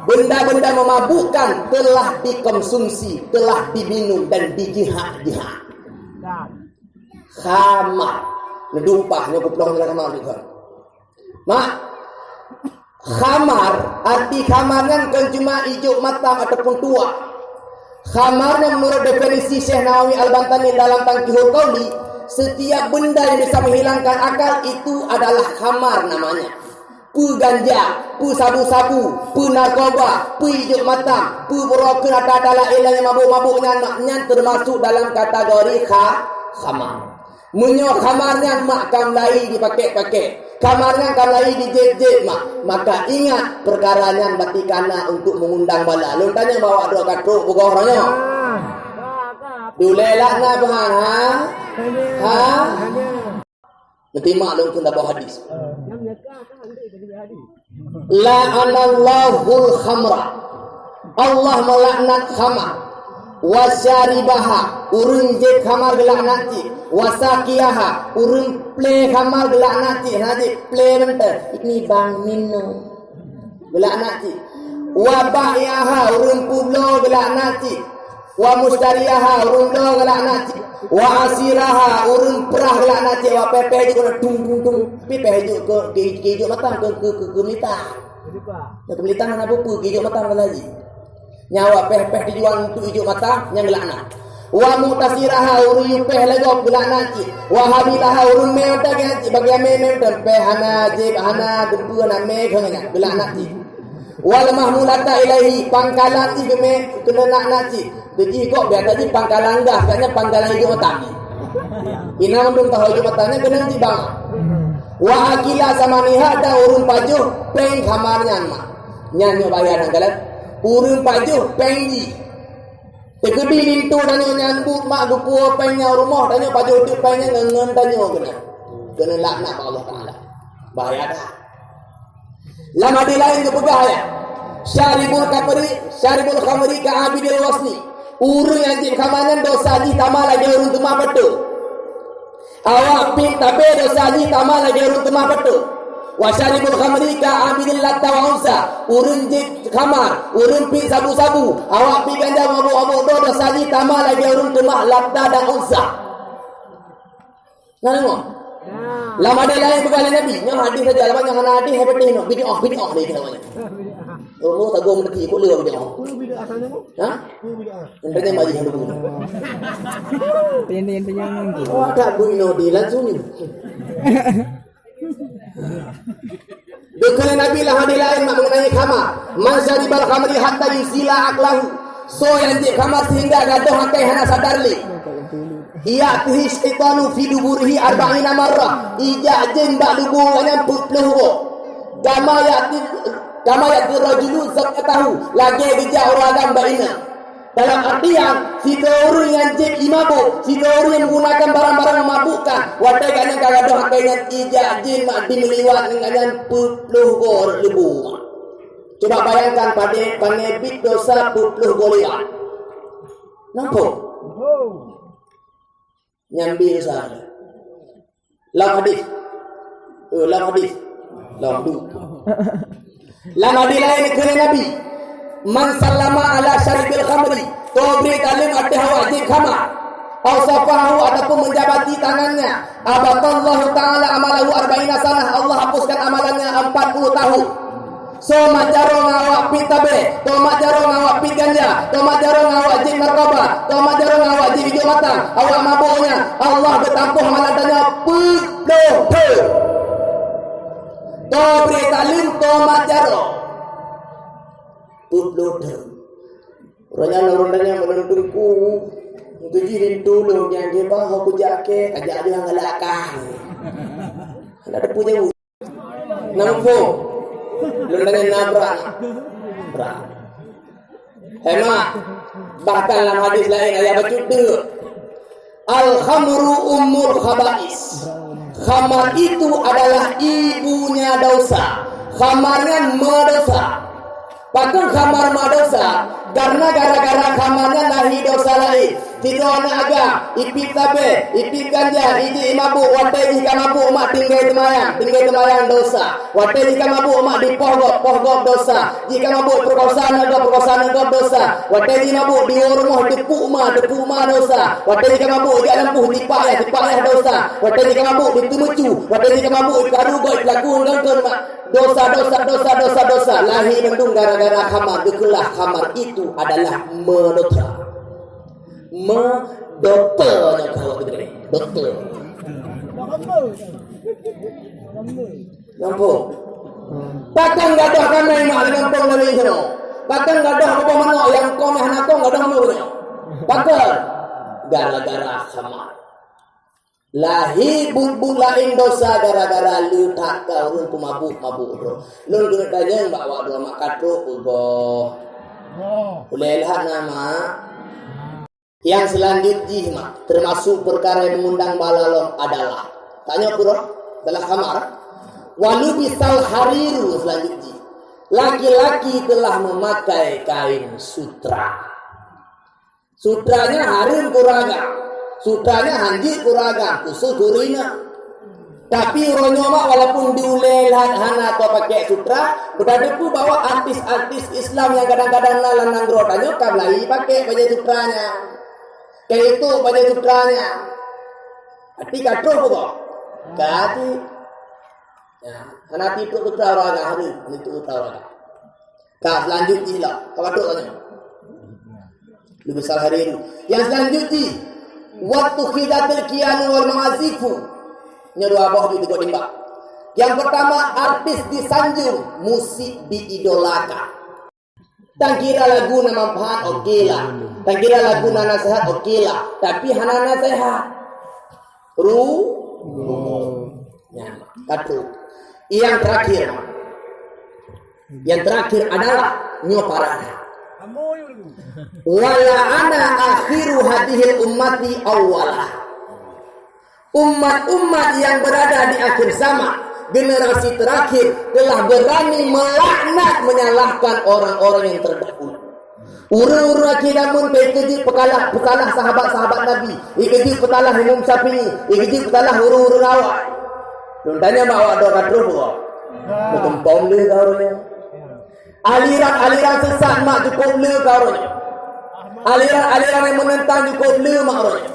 benda-benda memabukkan telah dikonsumsi, telah diminum dan dijihak-jihak. Khamar. Neuduek upah nyoe kuplong dalam khamar juga. Mak, khamar, arti khamar nyan kon cuma ijok matam ataupun tuak. Khamar nyan menurut definisi Syekh Nawawi Al-Bantani dalam Tanqihul Qauli, setiap benda yang bisa menghilangkan akal itu adalah khamar namanya. Peue ganja, peue sabu-sabu, peue narkoba, peue ijôk matang, peue broken ata-ata laén nyang mabôk-mabôk nyan, nyan teumasuk dalam kategori kha-, khamar. Meunyoe khamar nyan mak ka mulai dipakék-pakék, khamar nyan ka mulai dijép-jép mak, maka ingat peukara nyan berarti ka na untuk mengundang bala. Lôn tanyong bak awak droe ka trok beugoh uroe nyoe. Dilèe laknat Tuhan, ha? Ha? Neutimak lôn keu saboh hadis. La'anallahul khamra. Allah meulaknat khamar. Wa syaribaha, ureuëng jép khamar geulaknat cit. Wa saqiyaha, ureuëng plé khamar geulaknat cit. Hana jép plé mantong. Ini bang minum. Geulaknat cit. Wa ba'iaha, ureuëng peubloe geulaknat cit. Wa mushtariyaha, ureuëng bloe geulaknat cit. Wa asiraha, ureuëng prah geulaknat cit. Wa pèh-pèh jeuet keu tung tung tung. Pi pèh jeuet keu, keu, keu ijôk matang, keu, keu, keu, keu mita. Nyang keu mita hana peue-peue, keu ijôk matang lagi. Nyan wa pèh-pèh tujuan untuk ijôk matang, nyan geulaknat. Wa mu'tasiraha, ureuëng yue pèh lagèe geulaknat cit. Wa hamilaha, ureuëng mè mantong geulaknat cit, bagian mè, mè mantong pèh hana jép, hana geumpeue, hana mè, geulaknat cit. Wal mahmulata ilaihi, pangkalan jih geumè keuneuk laknat cit. Teuji gob biasa jih pangkalan gas, katanya pangkalan ijôk matang. Ina mandum tahu ijôk matang nyan keuneuk jih bang. Wa akila samaniha, dan ureuëng pajoh péng khamar nyan mak. Nyan nyoe bahaya nyang galak. Ureuëng pajoh péng jih. Teukeudi linto tanyoe nyan buet mak geupuwoe péng nyan u rumoh, tanyoe pajoh teuk péng nyan ngon, ngon tanyoe keuneuk. Keuneuk laknat bak Allah Taala. Bahaya that. Lam hadis laén geupeugah, ya, syaribul khamri, syaribul khamri ka abidil wasni. Ureuëng nyang jép khamar nyan dosa jih sama lagèe ureuëng teumah pato. Awak piep tabé dosa jih sama lagèe ureuëng teumah pato. Wa syaribul khamri ka abidil latta wa unsa. Ureuëng jép khamar, ureuëng piep sabu-sabu, awak piep ganja mabôk-mabôk do, dosa jih sama lagèe ureuëng teumah latta dan unsa. Na deungö? Lam hadis laén peugah lé Nabi, nyoe hadis saja, lam nyoe hana hadis, hai beutih nyoe, bid'ah, bid'ah lé keunoe. Oh, tagoe meudeuki, buet lé bid'ah. Ha? Entah nyan bagi hana guna. Tanya, tanya, tanya. Wah, tak buinoe di langsung ni. Geukheun lé Nabi lam hadis laén mak mengenai khamar, "Man syaribal khamri hatta yusila aqlahu." Soe nyang jép khamar sehingga gadôh akai hana sadar lé. "Ya'tihi syaitanu fi duburihi arba'ina marrah." Ijak jén bak lubô gobnyan peuet ploh goe. "Kama ya'ti, kama ya'ti rajulu zawjatahu." Lagèe geujak ureuëng agam bak inong. Dalam artian, sidroe ureuëng nyang jép ié mabôk, sidroe ureuëng nyang menggunakan barang-barang memabukkan, watèe gobnyan ka gadôh akai nyan ijak jén mak dimeuliwat ngon gobnyan peuet ploh goe rot lubô. Cuba bayangkan padé pangai bit dosa peuet ploh goe liwat. Nampak? Nyan bit dosa. Lam hadis. Eh, lam hadis. Lam hadis. Lam hadis laén kheun Nabi, "Man sallama ala syaribil khamri," toh bri taleueng ateueh awak jép khamar, "au safahahu," ataupun menjabati tangannya, "abatallahu ta'ala amalahu arba'ina sanah," Allah hapuskan amalannya empat puluh tahun. Soe mak jaroe ngon awak piep tabé, soe mak jaroe ngon awak piep ganja, soe mak jaroe ngon awak jép narkoba, soe mak jaroe ngon awak jép ijôk matang, awak mabôk nyan, Allah geutampôh amalan tanyoe peuet ploh thon. Toh bri taleueng, toh mak jaroe. Peuet ploh thon. Uroe nyan ureuëng tanyoe meunurot teungku, meukeujih linto lôn nyang jibah ho kujak kèe, kajak jih ngon galak kah. Hana teupeu jaweueb. Nampu. Lôn tanyong na brat. Brat. Hema. Bahkan lam hadis laén ayat bacut deuk. Al-khamru ummul khaba'is. Khamar itu adalah ibunya dosa. Khamar nyan ma dosa. Pakon khamar ma dosa? Karena gara-gara khamar nyan lahé dosa laén. Sidroe aneuëk agam, ipiep tabé, ipiep ganja, ijép imabôk, watèe jih ka mabôk mak tinggai teumayang, tinggai teumayang dosa. Watèe jih ka mabôk mak dipoh gob, poh gob dosa. Jih ka mabôk peukosa aneuëk gob, peukosa aneuëk gob dosa. Watèe jih mabôk diwoe rumoh, teupeue ma, teupeue ma dosa. Watèe jih ka mabôk jak lampôh, tipak yah, tipak yah dosa. Watèe jih ka mabôk diteumeucu, watèe jih ka mabôk ikaru gob, ipelaku ngon kon mak. Dosa, dosa, dosa, dosa, dosa. Lahé mandum gara-gara khamar, geukheun lah khamar itu adalah ma dosa. Ma dosa nyang ka Allah bri. Dosa. Nampu. Pakon gadôh kaméng mak lam gampông lawét nyoe? Pakon gadôh boh manok nyang kong hana kong gadôh lôn nyoe? Pakon? Gara-gara khamar. Lahé buet-buet laén desya gara-gara le that ka ureuëng peumabök-mabök droe. Lôn keuneuk tanyong bak awak droe, mak ka trok peue goh? Ulée lheueh na, mak. Nyang seulanjut jih, mak, teumasok peukara nyang meungundang bala lom adalah, tanyoe keudroe, adalah khamar. Walubisal hariru, seulanjut jih. Laki-laki telah memakai kain sutra. Sutra nyan hareuem keu ureuëng agam. Sutra nyan hanjeuet keu ureuëng agam, khusos keu ureuëng inong. Tapi uroe nyoe mak, walaupun di ulée lheueh hana tapakée sutra, beutateupeue bahwa artis-artis Islam nyang kadang-kadang na lam nanggroe tanyoe ka mulai pakée bajée sutra nyan. Ka ituek bajée sutra nyan. Tapi ka troh peue goh? Ka até. Ya, hana tiep sutra ureuëng agam, hana tiep sutra ureuëng agam. Ka seulanjut jih lah, ka batuk tanyoe. Lubisal hariru. Nyang seulanjut jih, wattukhidatil qiyanu wal ma'azifu. Nyoe dua boh jih teugok timbak. Nyang peurtama, artis disanjung, musik diidolakan. Tan kira lagu na manfaat, oke lah. Tan kira lagu na nasihat, oke lah. Tapi hana nasihat. Ru? Nyan, ka troh. Nyang terakhir. Nyang terakhir adalah nyoe parah. Wala ana akhiru hadhil ummati awwala. Umat-umat yang berada di akhir zaman, generasi terakhir, telah berani melaknat, menyalahkan orang-orang yang terdahulu. Ureuëng-ureuëng akhé zaman ka ikeujeuet peukalah, peusalah sahabat-sahabat Nabi, ikeujeuet peusalah Imam Syafi'i, ikeujeuet peusalah ureuëng-ureuëng awai. Lôn tanyong bak awak droe ka troh peue goh? Meutumpom lé ka ureuëng nyan. Aliran-aliran sesat mak cukup le ka ureuëng nyoe. Aliran-aliran nyang menentang cukup le mak ureuëng nyoe.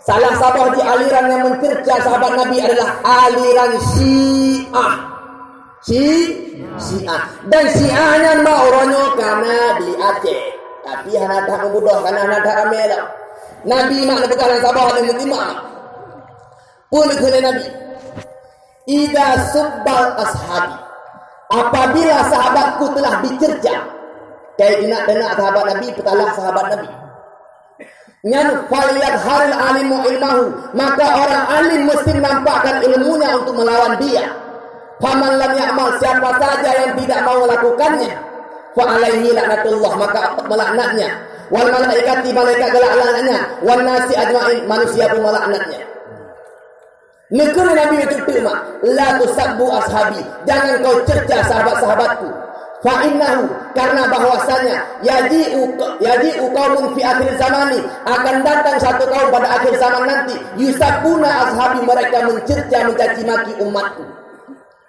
Salah saboh di aliran nyang mencerca sahabat Nabi adalah aliran Syiah. Syi-, Syiah. Dan Syiah nyan mak ureuëng nyoe ka na di Aceh. Tapi hana that meubudoh, karena hana that ramé lom. Nabi mak neupeugah lam saboh hadis meutimah. Peue neukheun lé Nabi? "Idza subbal ashabi." Apabila sahabatku telah dicerca, kai dinak-dinak sahabat Nabi, peusalah sahabat Nabi. Nyan, "Falyadharil alimu ilmahu," maka orang alim mesti menampakkan ilmunya untuk melawan dia. "Faman lam ya'mal," siapa saja yang tidak mau melakukannya, "fa alaihi laknatullah," maka Allah melaknatnya. "Wal malaikati," malaikat gelaknatnya. "Wan nasi ajmain," manusia pun melaknatnya. Neukheun Nabi bacut teuk mak, "La tusabbu ashabi," jangan kau cerca sahabat-sahabatku. "Fa innahu," karena bahwasanya, "yaji'u, yaji'u qaumun fi akhir zamani," akan datang satu kaum pada akhir zaman nanti, "yusabbuna ashabi," mereka mencerca, mencaci maki umatku.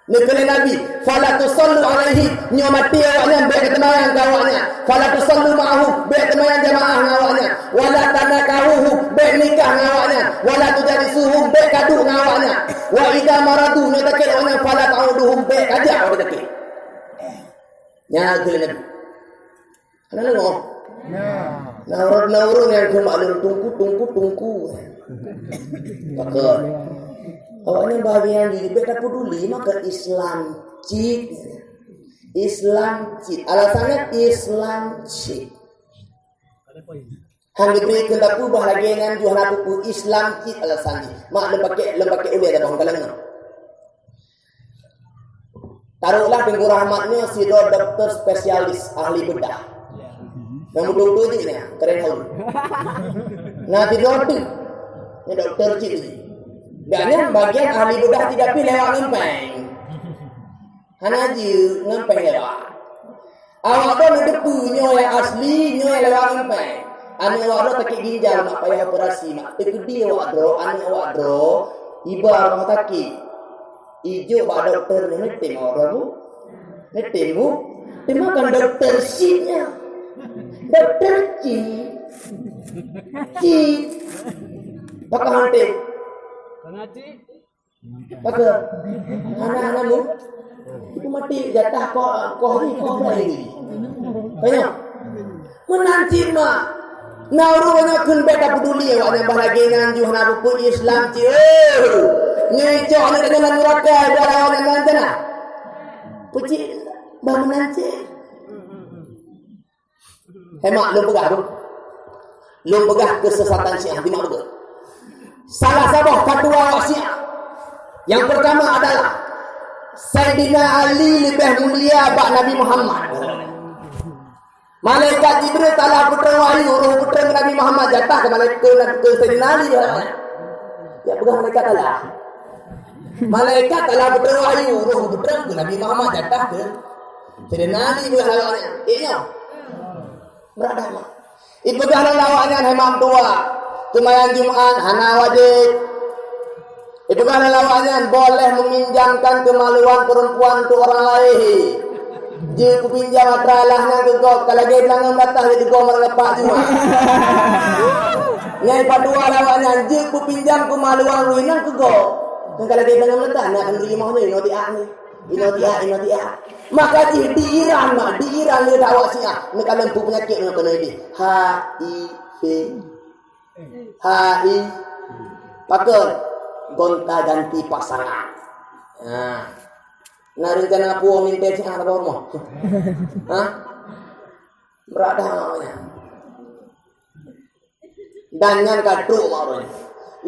Neukheun lé Nabi, "Fala tusallu alaihi," nyoe maté awaknyan, bék kateumayang keu awaknyan. "Fala tusallu ma'ahum," bék teumayang jamaah ngon awaknyan. "Wala tanakahuhum," bék nikah ngon awaknyan. "Wala tujalisuhum," bék kaduek ngon awaknyan. "Wa idza maradu," nyoe sakét awaknyan, "fala ta'uduhum," bék kajak awaknyan sakét. Nyan kheun lé Nabi. Hana deungoe? Na ureuëng, na ureuëng nyang keu maklum tungku, tungku, tungku. Maka, awaknyan bahagian diri, bék tapeduli, maka Islam cit. Islam cit. Alasannya Islam cit. Han geubri keu tapeubah lagée nyan ju hana peue-peue Islam cit alasan jih. Mak lôn pakai, lôn pakai ulée dah bang kalangan. Taruhlah Teungku Rahmat nyoe sidroe doktor spesialis ahli bedah. Nyang beutôi-beutôi jih nyan, keren haun. Nah, sidroe tu. Nyan doktor cit jih. Gobnyan bagian ahli bedah cit tapi lewat ngon péng. Hana jeuet ngon péng lewat. Awak droe neuteupeue nyoe nyang asli, nyoe nyang lewat ngon péng. Aneuk awak droe sakét ginjal mak payah operasi mak. Teukeudi awak droe, aneuk awak droe iba rumoh sakét. Ijok bak dokto nyoe neutem awak droe bu. Neutem bu. Teuma kon dokto cit nyan. Dokto cit. Cit. Pakon han tem? Maka hana-hana mu. Itu mati jatah ko, ko hari ko apa ini? Tanya. Meunan cit mak. Na ureuëng nyoe kheun bék tapeduli awaknyan bah lagée nyan ju hana peue-peue Islam cit. Eh. Nyicok aneuk tanyoe lam nuraka, ibarat awaknyan nan tanah. Peucit bah meunan cit. Hemat lôn peugah tu. Lôn peugah keusesatan Syiah di mana? Salah saboh fatwa awak Syiah. Yang pertama adalah Saidina Ali leubeh mulia bak Nabi Muhammad. Malaikat Jibril talah peutrön wahyu, roh peutrön keu Nabi Muhammad, jatah keu malaikat, keu Saidina Ali. Ya peugah malaikat talah. Malaikat talah peutrön wahyu, roh peutrön keu Nabi Muhammad, jatah keu Saidina Ali, peugah lawak nyan. Eh, nyoe. Beurat dah, mak. Ipeugah lom lawak nyan, hai mak tuha, seumayang Jumat hana wajéb. Ipeugah lom lawak nyan, boleh meminjamkan kemaluan perempuan untuk orang lain. Jeuet kupinjam atra alah nyan keu gob, ka lagèe bilangan meunatah jeuet keu gob meureuneuk pat Jumat. Nyan ipadua lawak nyan, jeuet kupinjam kemaluan ureueng inong keu gob. Kan ka lagèe bilangan meunatah, nak keuneuk imoh nyoe, inoe tiak nyoe. Inoe tiak, inoe tiak. Maka jih di Iran, mak, di Iran le that awak Syiah. Neukalon peue peunyakét nyoe keunoe jih. H I V. H I. Pakon? Gonta-ganti pasangan. Ha. Na rencana puwoe mintèe Syiah lam rumoh? Ha? Beurat dah namanya. Dan nyan ka trok mak uroe nyoe.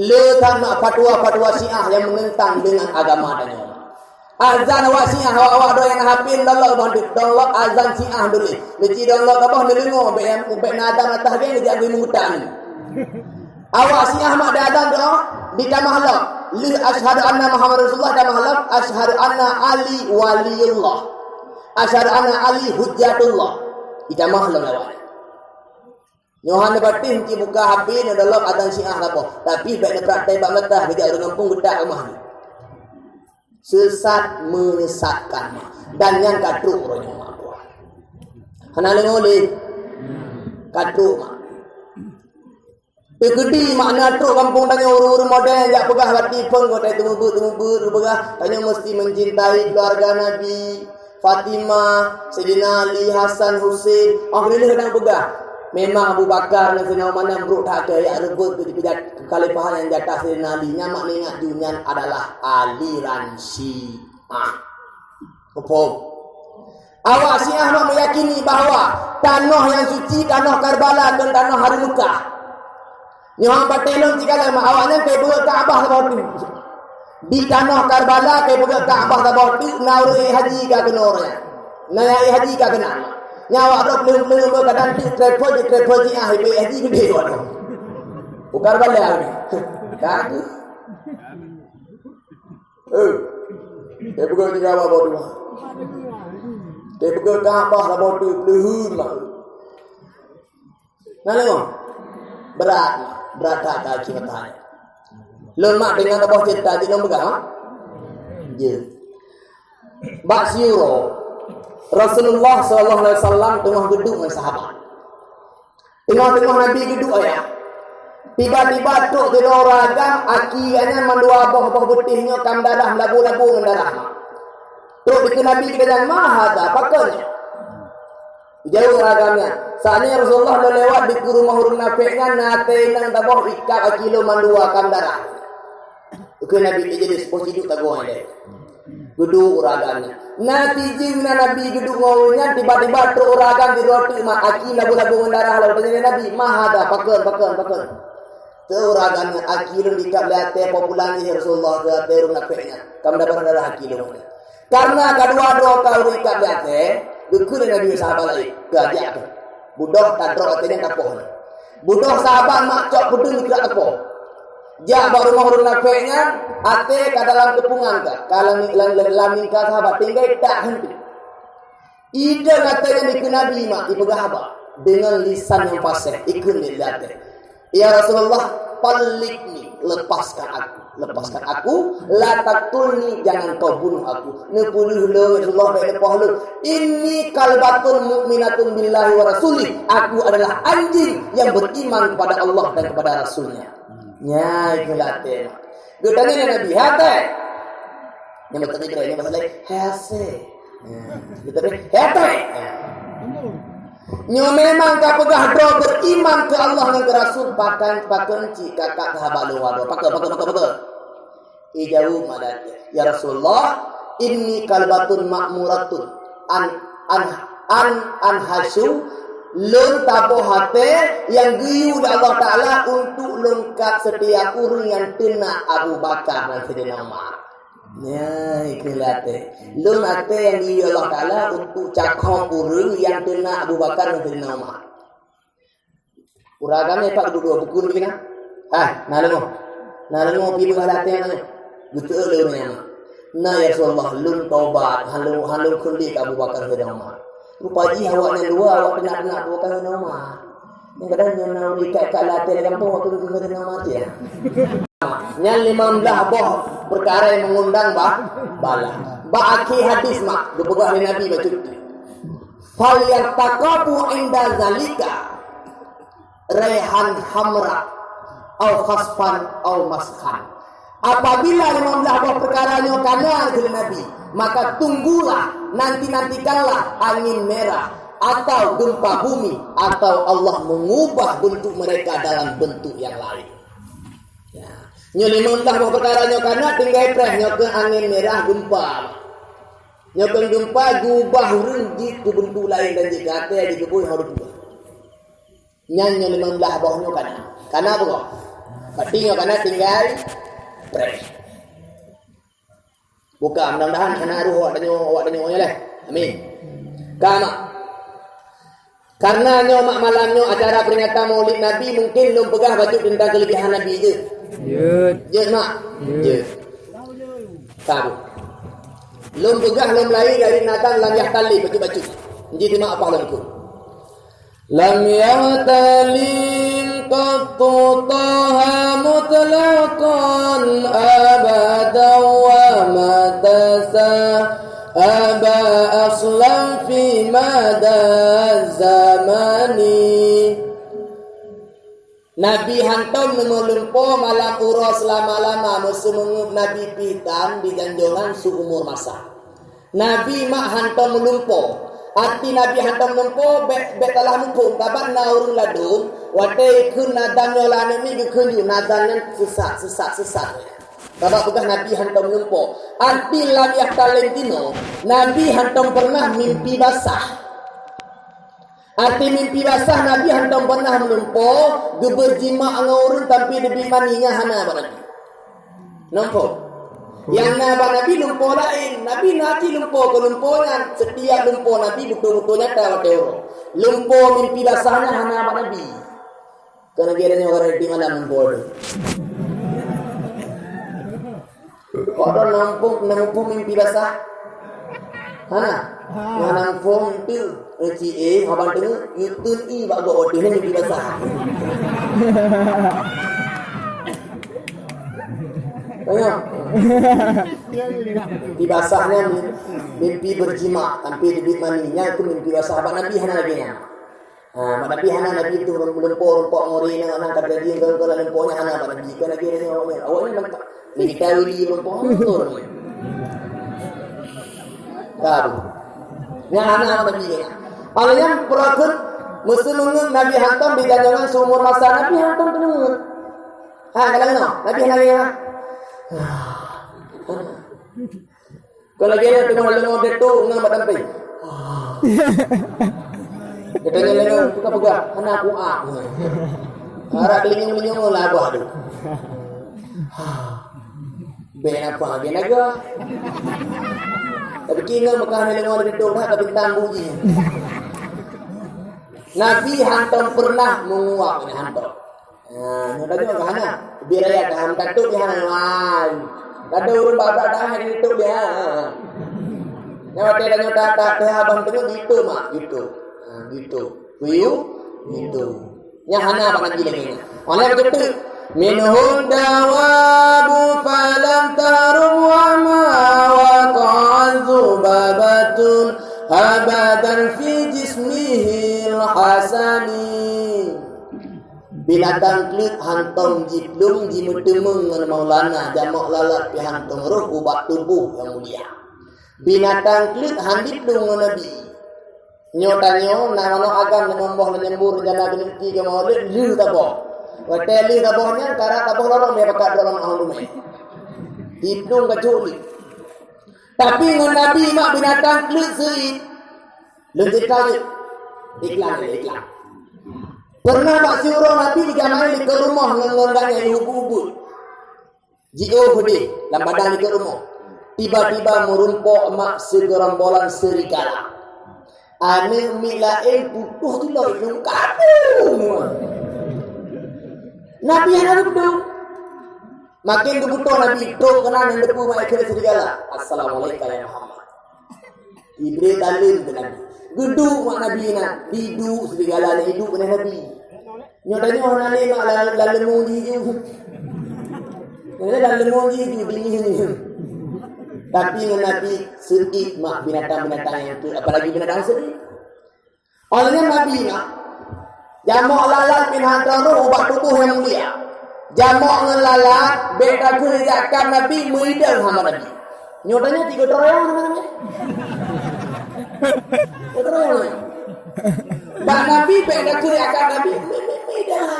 Le that mak fatwa-fatwa Syiah nyang menentang dengan agama tanyoe. Azan awak Syiah, awak-awak droe nyang hafid download boh, download azan Syiah dulu. Leuci download ka boh neudeungoe, bèk, bèk na azan atah geng jak geumeungutan. Awak Syiah mak di azan tu, ditamah lom. Lheuh asyhadu anna Muhammad Rasulullah tamah lom, asyhadu anna Ali waliyullah. Asyhadu anna Ali hujjatullah. Ditamah lom awak. Nyoe hana batéh, meusti buka H P, neudownload azan Syiah saboh. Tapi bèk neupraktek bak mata, geujak ureueng gampông geutak rumoh nyoe. Sesat menyesatkan, mak. Dan nyan ka trok uroe nyoe, mak. Hana leungoe lé. Ka trok, mak. Teukeudi makna trok gampông tanyoe ureueng-ureueng modern jak peugah bak telepon, kota teumeubeuet-teumeubeuet peugah, tanyoe meusti mencintai keluarga Nabi. Fatimah, Saidina Ali, Hasan, Husein, oh, lheueh kadang peugah, memang Abu Bakar ngon Saidina Umar nyan brok that keu jak reubot keu jipeujat keukhalifahan nyang jatah Saidina Ali. Nyan mak neuingat ju nyan adalah aliran Syiah. Muphom? Awak Syiah mak meyakini bahwa tanoh nyang suci, tanoh Karbala, kon tanoh hareuem Meukah. Nyoe hana patéh lom sikalon, awak nyan ka ipeugöt Ka'bah saboh teuk. Di tanoh Karbala ka ipeugöt Ka'bah saboh teuk, na ureueng ék haji ka keunoe nyan. Na nyang ék haji ka keunan. Nyan awak droe peuleueng-peuleueng beuh kadang teuk travel, di travel Syiah, ipeugöt haji keudéh awak droe. Bukan Karbala lagi. Ka. Eh. Ipeugöt Ka'bah saboh teuk. Ipeugöt Ka'bah saboh teuk, peuleuheun mah. Na leumo? Brat, brat that ka akhé masa nyoe. Lôn mak deungon saboh cerita jih lôn peugah, ha? Jeuet. Bak siuroe, Rasulullah sallallahu alaihi wasallam teungoh geuduek ngon sahabat. Teungoh-teungoh Nabi geuduek ayah, tiba-tiba trok sidroe ureueng agam, aki geuh nyan mandua boh-boh beutéh nyoe ka meudarah, meulabu-labu ngon darah. Trok dikeue Nabi geutanyoe, "Ma hadza?" Pakon nyan? Jaweueb ureueng agam nyan, "Saat nyoe Rasulullah lôn lewat dikeue rumoh ureueng munafék nyan, na até inong saboh, ikab aki lôn mandua ka meudarah." Dikeue Nabi, "Ijlis, boh siduek tagoe ilèe." Geuduek ureueng agam nyan. Na tijeueng na Nabi geuduek ngon ureueng nyan, tiba-tiba trok ureueng agam sidroe teuk mak, aki labu-labu ngon darah, lalu tanyong lé Nabi, "Ma hadza?" Pakon, pakon, pakon? Kheun ureueng agam nyan, "Aki lôn ikab lé até, po pulang jih Rasulullah keu até ureueng munafék nyan. Ka meudarah-darah aki lôn." Karena ka dua droe ka ureueng ikab lé até, geukheun lé Nabi sahabat laén, "Keu jak keuh. Beudôh tadrop até nyan tapoh nyan." Beudôh sahabat mak cok peudeueng dikeue tapoh. Jak bak rumoh ureueng munafék nyan, até ka dalam keupungan ka, ka lam, lam, lam, lam lingka sahabat, tinggai tak henti. Idong até nyan dikeue Nabi mak, ipeugah haba deungon lisan nyang faséh, ikheun lé até, "Ya Rasulullah, talliqni, lepaskan aku, lepaskan aku, la taqtulni, jangan kau bunuh aku." Neupeuleueh lôn, ya Rasulullah, bèk neupoh lôn. "Inni kalbatun mu'minatun billahi wa rasulih." Aku adalah anjing yang beriman kepada Allah dan kepada Rasulnya. Nyan ikheun lé até. Geutanyong lé Nabi, "Hai até?" Nyang beutôi droe, nyang bahasa laén, "Hai asèe." Beutôi, "Hai até." Nyoe memang ka peugah droe beriman keu Allah ngon keu Rasul, pakon, pakon cit kakak sahabat lôn wadoe. Pakon, pakon, pakon, pakon. Ijaweueb mak até, "Ya Rasulullah, "Inni qalbatun ma'muratun an, an, an, an hasyu, lôn taboh até nyang geuyue lé Allah Taala untuk lôn kab setiap ureuëng nyang teunak Abu Bakar dan Saidina Umar." Nyan, ikeu até. Lôn até nyang geuyue Allah Taala untuk cakong ureuëng nyang teunak Abu Bakar dan Saidina Umar. Ureuëng agam nyan pat geudua-dua bukon lagée na. Ah, na leungoh. Na leungoh pih beulah até nyan. Geuteuek lé ureuëng nyan. "Na, ya Rasulullah, lôn tobat, han lôn, han lôn kheun lé keu Abu Bakar Siddiq Umar." Rupa jih awaknyan dua, awak teunak-teunak Abu Bakar Siddiq Umar. Nyang kadang nyan na ureuëng ikat-ikat lam até lam gampông, waktu geukheun Siddiq Umar cit. Nyan limong blaih boh peukara nyang meungundang ba-, bala. Bak akhé hadis mak, geupeugah lé Nabi bacut. "Falyaltaqabu inda zalika raihan hamra, au khasfan, au maskhan." Apabila limong blaih boh peukara nyoe kana keu Nabi, maka tunggulah, nanti-nantikanlah angin merah, atau gempa bumi, atau Allah mengubah bentuk mereka dalam bentuk yang lain. Ya. Nyoe limong blaih boh peukara nyoe kana tinggai preh, nyoe keu angin merah, gempa. Nyoe keu gempa geubah ureuëng jih keu bentuk laén dan jih keu até jih keu bui hana teupeue. Nyan nyoe limong blaih boh nyoe kana. Kana peue? Berarti nyoe kana tinggai preh. Buka, mudah-mudahan hana roh awak tanyoe, awak tanyoe nyoe leh. Amin. Ka mak. Karena nyoe mak malam nyoe acara peringatan Maulid Nabi, mungkin lôn peugah bacut tentang kelebihan Nabi jeuet. Jeuet. Jeuet mak. Jeuet. Jeuet. Ka. Lôn peugah lôn mulai dari nazam lam yahtalim bacut-bacut. Ji simak apa lôn keu. Lam yahtalim qattu Taha mutlaqan abadan wa matasa aba aslan fi mada zamani. Nabi hantom neumeulumpo malam uroe seulama-lama, meuseumeungeup Nabi pih tan di janjongan seumur masa. Nabi mak hantom meulumpo. Arti Nabi hantom meulumpo, bék, bék salah muphom. Sabab na ureuëng ladôm, watée kheun nazam nyoe lam aneuk miet geukheun ju, nazam nyan sesat, sesat, sesat. Sabab peugah Nabi hantom meulumpo. Arti lam yahtalim tinoe, Nabi hantom pernah mimpi basah. Arti mimpi basah, Nabi hantom pernah meulumpo, geubeujimak ngon ureuëng sampai teubiet mani, nyan hana bak Nabi. Nampak? Nyang na bak Nabi lumpo laén. Nabi na cit lumpo, keu lumpo nyan, setiap lumpo Nabi beutôi-beutôi nyata watée uroe. Lumpo mimpi basah nyan hana bak Nabi. Keu Nabi ada nyoe, karena di malam lumpo tu. Kok ada nampung, nampung mimpi basah? Hana? Hana. Nampung tu, reci eh, abang tengok, yutun i bak gok otoh ni mimpi basah. Tengok. Mimpi basahnya mimpi berjimak, sampai debit mani. Nya itu mimpi basah. Abang Nabi hana lagi nya. Ha, mak Nabi hana, Nabi tu meulumpo, meulumpo ngon ureueng inong, aneuk ka jadi, engkau, engkau lam lumpo nyan hana mak Nabi. Kan Nabi ada nyawa nyan. Awak ni mantap. Ni kita wili meulumpo, betul. Kan. Nyan hana mak Nabi nyan. Awak nyan peurakon, meuseumeungeut Nabi hantom di janjongan seumur masa Nabi hantom keuneuk. Ha, kalau nyoe, Nabi hana nyan. Kon lagèe nyan teungoh leungo geutok ngon bak tampé. Geutanyoe leungo, peugah-peugah, hana kuat. Arak linyong-linyong lah abah tu. Bèk nafah lagèe naga. Tapi ingat Mekah ni leungo geutok dah ka bintang buji. Nabi hantom pernah menguap ni hantom. Ha, nyoe tanyoe ka hana. Ubé raya ka hana, ka tôb di hana. Wai. Ka ada ureueng bak-bak dah di tôb di ha. Nyoe watèe tanyoe ta, ta, ta abang teungoh di tôb mak, di tôb. Ha, di tôb. Kuyu, di tôb. Nyan hana bak Nabi lagèe nyan. Oleh beutôi. Minhud dawabu falam tarum wa ma waqa'at zubabatun abadan fi jismihil hasani. Binatang kleuet hantom jiplueng jimeuteumeung ngon Maulana, jameuk lalat pih hantom rôh ubak tuboh nyang mulia. Binatang kleuet han jiplueng ngon Nabi. Nyoe tanyoe na manoe agam lam boh lam nyambur rencana keuneuk pi keu Maulid, lheueh taboh. Watèe lheueh taboh nyan, karab taboh lorong mé pakat droe lam ahong rumah. Jiplueng kacok lé. Tapi ngon Nabi mak binatang kleuet seuit. Leuntita jeuet. Iklan, iklan. Pernah bak siuroe Nabi dijamaah di rumoh ngon, ngon gobnyan ubit-ubit. Jiôh deh lam badan di rumoh. Tiba-tiba meurumpok mak sigeurombolan serigala. Aneuk miet laén putôh tulông lôn kaku. Nabi hana geubeudoh. Makin geubutoe Nabi trok keunan nyang deupeu mak keu serigala. "Assalamualaikum ya Muhammad." Jibril taleueng keu Nabi. Geuduek mak Nabi na, jiduek serigala na jiduek keunan Nabi. Nyoe tanyoe hana lé mak la-, lam leumô jiju. Nyoe lam leumô jiju dingin. Tapi ngon Nabi seuit mak binatang-binatang nyang tu, apalagi binatang seuit. Óh lheueh nyan Nabi na, jamok lalat pih han troh ubak tuboh nyang mulia. Jamok ngon lalat, bèk takheun jak kab Nabi, meuidong hama Nabi. Nyoe tanyoe tiga troyong hama Nabi. Tiga troyong. Bak Nabi, bèk takheun jak kab Nabi, meuidong.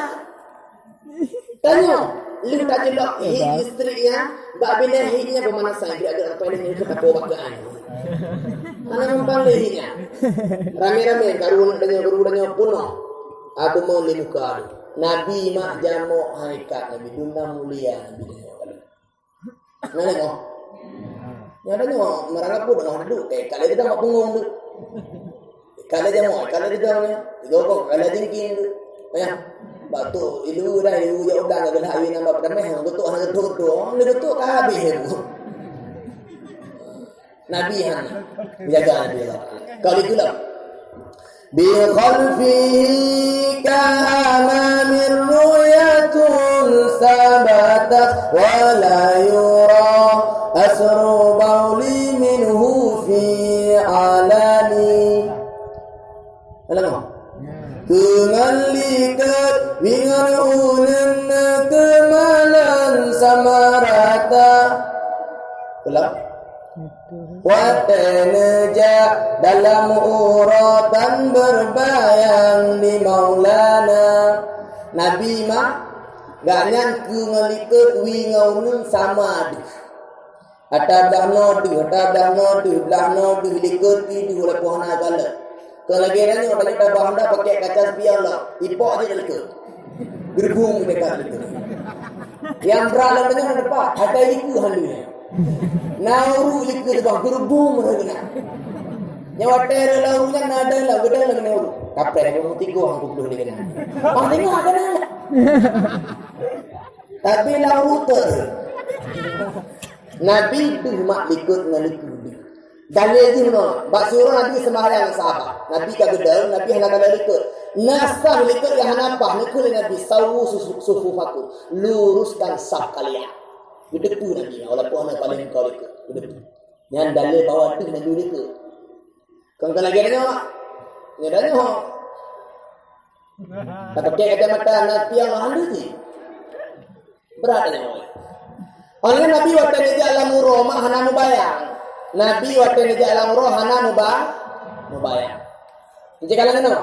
Tanyoe, lheueh tajeulok hiek istri nyan, bak binéh hiek nyan pemanasan, gerak-gerak sampai lheueh nyan ka tapoh bak keuan. Hana gampang lé hiek nyan. Ramé-ramé, karu aneuk tanyoe, karu tanyoe peunoh. Aku mau lé muka. Nabi mak jamok hai kak Nabi, dum na mulia Nabi tanyoe. Nah, tengok. Nyan tanyoe, meurangkap pun tengah duduk. Eh, kali kita mak punggung tu. Kali jamok, kali kita ni. Tiga kok, kali jingking tu. Ya. Bak tu, ilu dah, ilu jak udah, gagah ayu nambah pedamai, hang getuk, hang getuk, getuk. Oh, ni getuk, ka habis, ya, tu. Nabi hana. Jaga Nabi Allah. Kalau itulah. بخلفه كأمام رؤية ثبتت ولا يرى أثر بول منه في علن. Halo. Keu ngon likot, bingon uneun keumalon sama rata. Ulang. Watèe neujak dalam uroe tan beurbayang di Maulana. Nabi mak, gobnyan keu ngon likot wie ngon uneun sama deuh. Ata blah noe deuh, ata blah noe deuh, blah noe deuh, likot pih deuh, walaupun hana galak. Keu lagèe nyan nyoe, tanyoe tabah honda pakèk kaca spion lom. Ipok jih likot. Geurubung dekat likot. Nyang brat lam tanyoe na depan, ata likot han deuh. Na ureueng likot teubang, geurubung ureueng keunan. Nyoe watèe rot lam ureueng nyan na dang lam, geudang lam ureueng. Kapreh, ureueng tigo hang kubloh lé keunan. Ah, tengok keunan. Tapi lam ureueng tu. Nabi deuh mak likot ngon likot deuh. Dalil jih nyoe, bak siuroe Nabi seumbahyang ngon sahabat. Nabi ka geudong, Nabi hana kalon likot. Na saboh likot nyang hana paih, neukheun lé Nabi, "Sawwu sufu-, sufufakum." Luruskan saf kalian. Geudeue Nabi, walaupun hana paléng keu likot. Geudeue. Nyan dalil bahwa deuh Nabi likot. Kon ka lagèe nyoe, mak. Nyoe dah nyoe. Tapakèk kacamata, na tiang hana jih. Brat nyoe. Awaknyan Nabi watèe neujak lam uroe mak hana mubayang. Nabi watèe neujak lam uroe hana muba-, mubayang. Jika lam keunoe.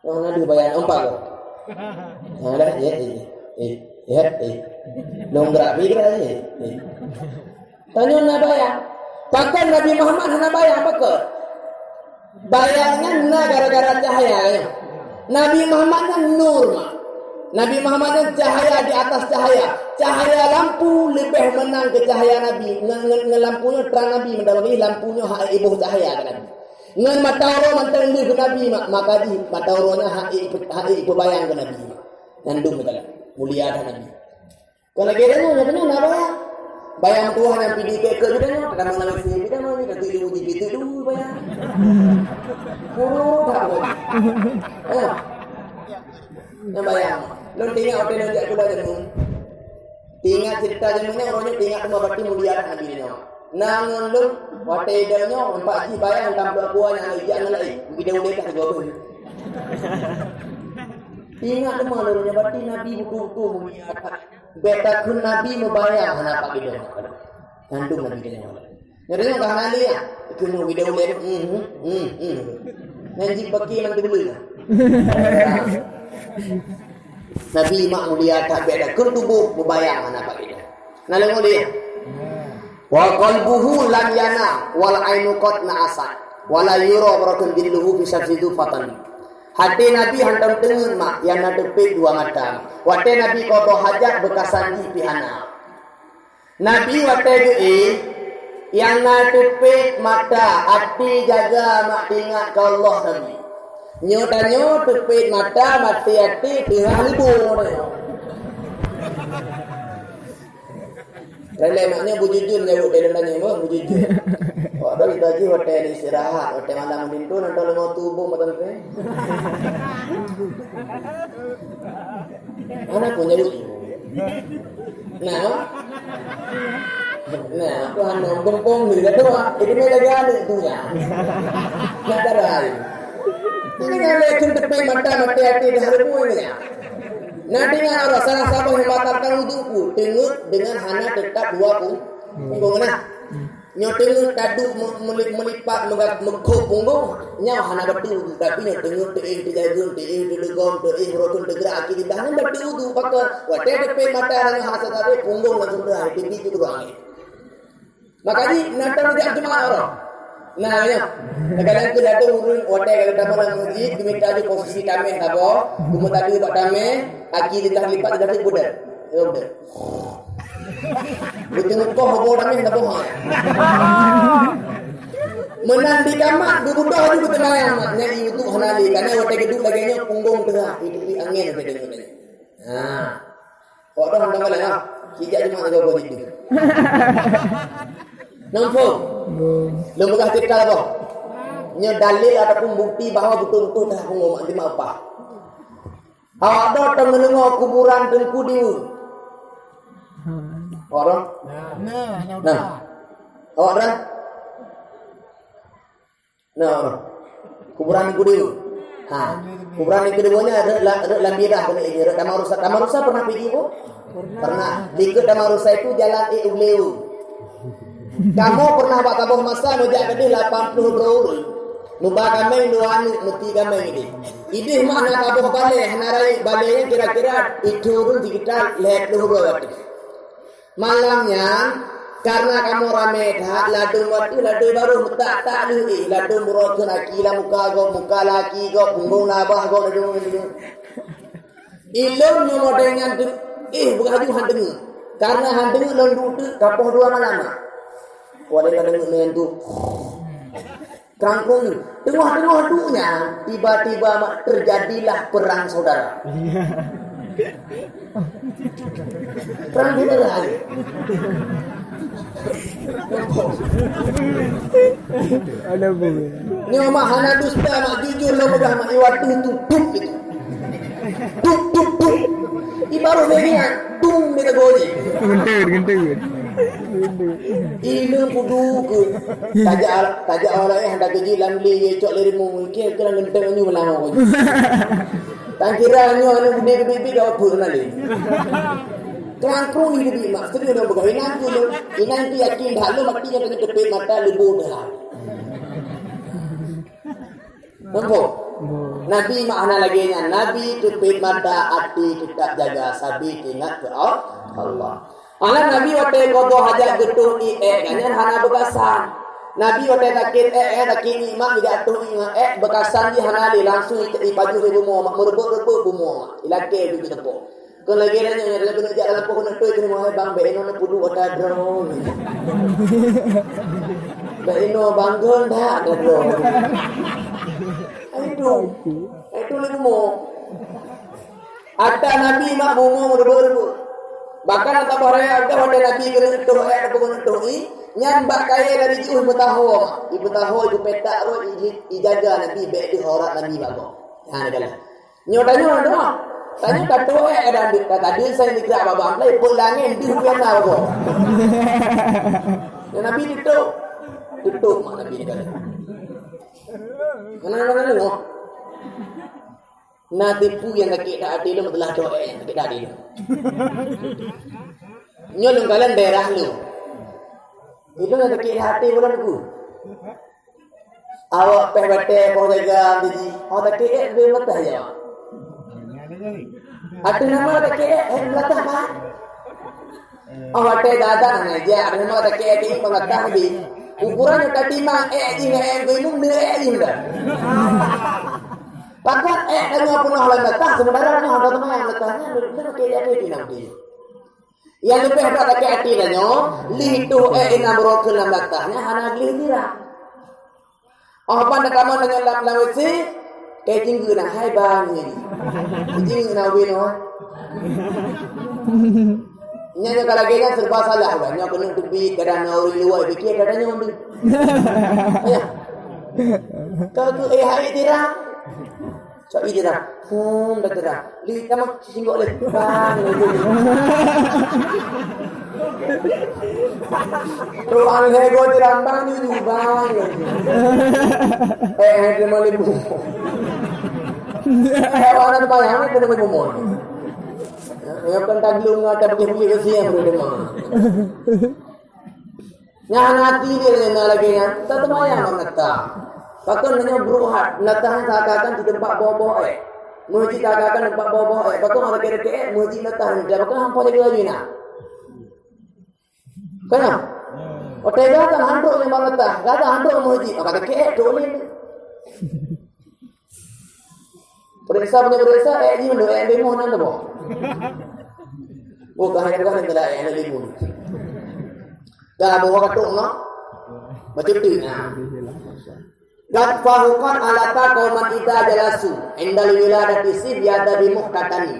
Nyoe hana deuh bayang empat ko. Hana dah, ya, eh, eh, ya, eh. Nong gerak, gerak, eh, eh. Tanyoe na bayang. Pakon Nabi Muhammad hana bayang, pakon? Bayang nyan na gara-gara cahya nyan. Nabi Muhammad nyan nur, mak. Nabi Muhammad nyan cahaya di atas cahaya. Cahaya lampu leubeh meunang keu cahaya Nabi. Ngon, ngon, ngon lampu nyoe trang Nabi, meudalam lampu nyoe hana iboh cahaya keu Nabi. Ngon mata uroe mantong lheueh keu Nabi, mak. Maka jih mata uroe nyan hana i-, hana ipeubayang keu Nabi, mak. Nyan dum meudalam. Mulia that Nabi. Kon lagèe tanyoe, tanyoe na bayang. Bayang tuha nyang pih dikeu-keu tanyoe, kadang malam isi pih tanyoe ni, kata ibu di pintu dulu bayang. Oh, tak boleh. Eh. Na bayang. Lôn teuingat watèe lôn jak kuliah jameun. Teuingat cerita jameun nyan, uroe nyoe teuingat teuma berarti mulia that Nabi nyoe. Na ngon lôn, watèe idong nyoe, nampak jih bayang lam dua buah nyang laén, jak ngon laén. Mungkin dia ulèe ka tiga buah. Teuingat teuma lôn nyoe, berarti Nabi beutôi-beutôi mulia that. Bèk takheun Nabi mubayang hana pat bidong. Kandung Nabi teunyong. Nyoe teunyong ka hana lé, ya. Keuneuk bidong lé. Hmm, hmm, hmm, hmm. Nyan jih paké lam teubeuleue. Nabi mak mulia that, bèk takheun tuboh mubayang hana pat bidong. Na lé ngon lé, ya. Wa qalbuhu lam yanam, wal ainu qad na'asat, wa la yura barakun dhilluhu fi syamsi dzufatan. Até Nabi hantom teungeut mak, nyang na teupék dua mata. Watée Nabi qadha hajat beukasan jih pih hana. Nabi watée geuéh, nyang na teupék mata, até jaga mak teuingat keu Allah Nabi. Nyoe tanyoe teupék mata, maté até, teungoh leubeh. Lé-lé maknyoe beujujur nyawöb dalam tanyong, bujujur. Awak dah kita jih watée ada istirahat, watée malam linto nonton lima tubuh mata lepai. Mana pun nyawöb. Nah, nah, aku hana gempong ni dah tua. Itu dia lagi ada tu ya. Nak darah. Ini kan lagi tepi mata mati hati dah ada pun ni ya. Nah, dengan Allah salah satu yang batalkan wudu ku, teungeut dengan hana teutap dua pung-, punggong nah. Nyoe teungeut taduek me-, meli-, melipat mega-, meukhop punggong, nyoe hana bateue wudu, tapi nyoe teungeut teuéh teujageung, teuéh teudeugom, teuéh rokon teugerak aki lidah, nyan bateue wudu, pakon? Watée teupék mata dan hana sadar, punggong langsung teuhai, pipi teukeurang. Maka jih, na taneujak jeumaah uroe. Nah, nyoe. Kadang-kadang keu ladôm ureuëng watée ka geutamong lam meuseujid, geumita jih posisi tameh saboh, geumeuteudeh bak tameh, aki lidah lipat, lidah lipat budek. Ya, budek. Beuteumeung koh boh tameh saboh. Meunan di kamar, geubeudôh jih beuteumayang, mak. Nyan ié wudu hana lé, karena watée geuduek lagée nyoe, punggong teuhah, iduek angén watée deungoe nyan. Ha. Awak dah hantom galak, ha? Sijak jeumaah jaga boh jih. Nampak? Lôn peugah teuka boh. Nyoe dalil ataupun bukti bahwa beutôi-beutôi teuhah punggong mak jeumaah upah. Awak dah teungeulungo kuburan Teungku Diu. Awak dah? Nah. Awak dah? Nah, kuburan Teungku Diu. Ha, kuburan Teungku Diu nyan rot la-, rot lam birah keuneuk, rot Taman Rusa. Taman Rusa pernah pigi, Bu? Pernah. Dikeue Taman Rusa itu jalan ék u Beuleue. Kamoe pernah bak saboh masa meujak keudeh lapan ploh droe ureuëng. Meuba kaméng dua aneuk, meuti kaméng ideh. Ideh mak na saboh balée, hana rayeuk balée nyan kira-kira itu ureuëng sekitar lhée ploh droe ateueh. Malam nyan, karena kamoe ramé that, ladôm watée ladôm barôh meutak-tak lheueh éh, ladôm buroe kheun aki lam muka gob, muka laki gob, punggong labah gob, ladôm nyan. Ilôn meumodai nyan tu, éh, beugaju han deungoe. Karena han deungoe lôn duek teuk ka poh dua malam. Watée ka deungoe nyan tu. Kangkung, teungoh-teungoh duek nyan, tiba-tiba mak terjadilah perang saudara. Perang saudara. Ada apa? Nyoe mak hana dusta, mak jujur lôn peugah mak, iwat tu tutup itu. Tuk, tuk, tuk. Ibarat lagi, tung dia tak boleh. Genter, genter. Ilmu kudu ke. Tajak, tajak orang lain, hantar kerja lam beli, ye cok lari mu. Kira, kira genter nyu melama ko. Tang kira nyu anu gede gede gede kau pun nanti. Terang kru ni gede mak, serius dong begawe nangku lo. Inang tu yakin dah lo mati yang kena tepit mata lebu dah. Nampak? Nabi makna lagée nyan, Nabi teupék mata, até teutap jaga, sabe teuingat keu Al-, Allah. Alah Nabi watée qadha hajat geutoh ié ék, nyan hana beukasan. Nabi watée sakét ék, ék sakét ié mak, geujak toh ié ék, beukasan jih hana lé, langsung i, ipajoh lé bumoe mak, meureubot-reubot bumoe mak, ilakée ju teupeue. Kon lagée nyan, nyan, nyan, jak lam poh keuneuk toi keuneuk, "Wahai bang, bèk inoe neupeuduek ata droe." "Bèk inoe bang, gon that ata droe." Aduh, itu leumo. Ata Nabi mak bumoe meureubot-reubot. Bahkan ata baraya ata watée Nabi keuneuk toh ék ataupun keuneuk toh ié, nyan bak kayée dari jiôh ipeutaho, ipeutaho, ipeupeutak rot, i-, ijaga Nabi, bèk deuh aurat Nabi bak gob. Nyan adalah. Nyoe tanyoe, tanyoe. Tanyoe ka tuwèk ka dan ka tadi saya dikira babah mulai pun langit di hujan lah, boh. Nyoe Nabi tutup. Tutup mak Nabi ni kali. Mana mana nengok. Nah tipu yang sakit dah hati lu, telah tuwèk yang sakit dah hati lu. Nyoe lengkalan daerah lu. Itu yang sakit hati bulan aku. Awak péh batée poh jaga biji. Oh, takée ék leubeh meutah ya. Ateueh nama takée ék, ék meutah, Pak. Oh, watèe dadak hana jak, memang ada kèe-kèe bang latah tadi. Ukuran nyang tadi mang ék jih ngon ék geuinum, neu ék jih dah. Pakon ék tanyoe peunoh lam latah, sementara tanyoe hana teuma lam latah nyan, neu kèe-kèe pinang di. Nyang leubeh brat lakèe até tanyoe, lheuh tuh ék inong brokon lam latah nyan hana gleh jira. Oh, ban tatamong tanyoe lam, lam W C, kèe jinggeue na, hai bang, nyan. Jinggeue na ubé nyoe. Nyan nyang ka lagèe nyan serba salah, bah. Nyoe keuneuk teubiet, kadang na ureueng luwa, piké kadang nyoe deh. Ya. Ka keu, eh, hai jira. Cok i jira. Hmm, dah jira. Li, kamu singgok leh. Bang. Tuan hego jira, bang, ni, ni, bang. Eh, eh, terima lima. Eh, orang tu bayar, ni, terima lima. Ya, kan tak belum, tak boleh beli ke siang, boleh terima. Nyan hana até lé na lagèe nyan, tateumayang bak latah. Pakon meunyoe brok that, latah nyan seakan-akan di teumpat boh-boh ék. Meuseujid seakan-akan teumpat boh-boh ék. Pakon lagèe-lagèe ék, meuseujid latah nyan, pakon hampa jaga laju na. Kan? Watèe gata handok nyan bak latah, gata handok meuseujid, maka lagèe ék trok lé. Peuriksa, peuriksa, ék jih mandum, ék leumoh nan teuboh. Oh, ka hai, ka hai, ka hai, ék leumoh. Dah, bawa katuk, no? Bacut tu, nah. Qad fahuqat alata qauman idza jalasu indal wiladati sibyata bi muhtatani.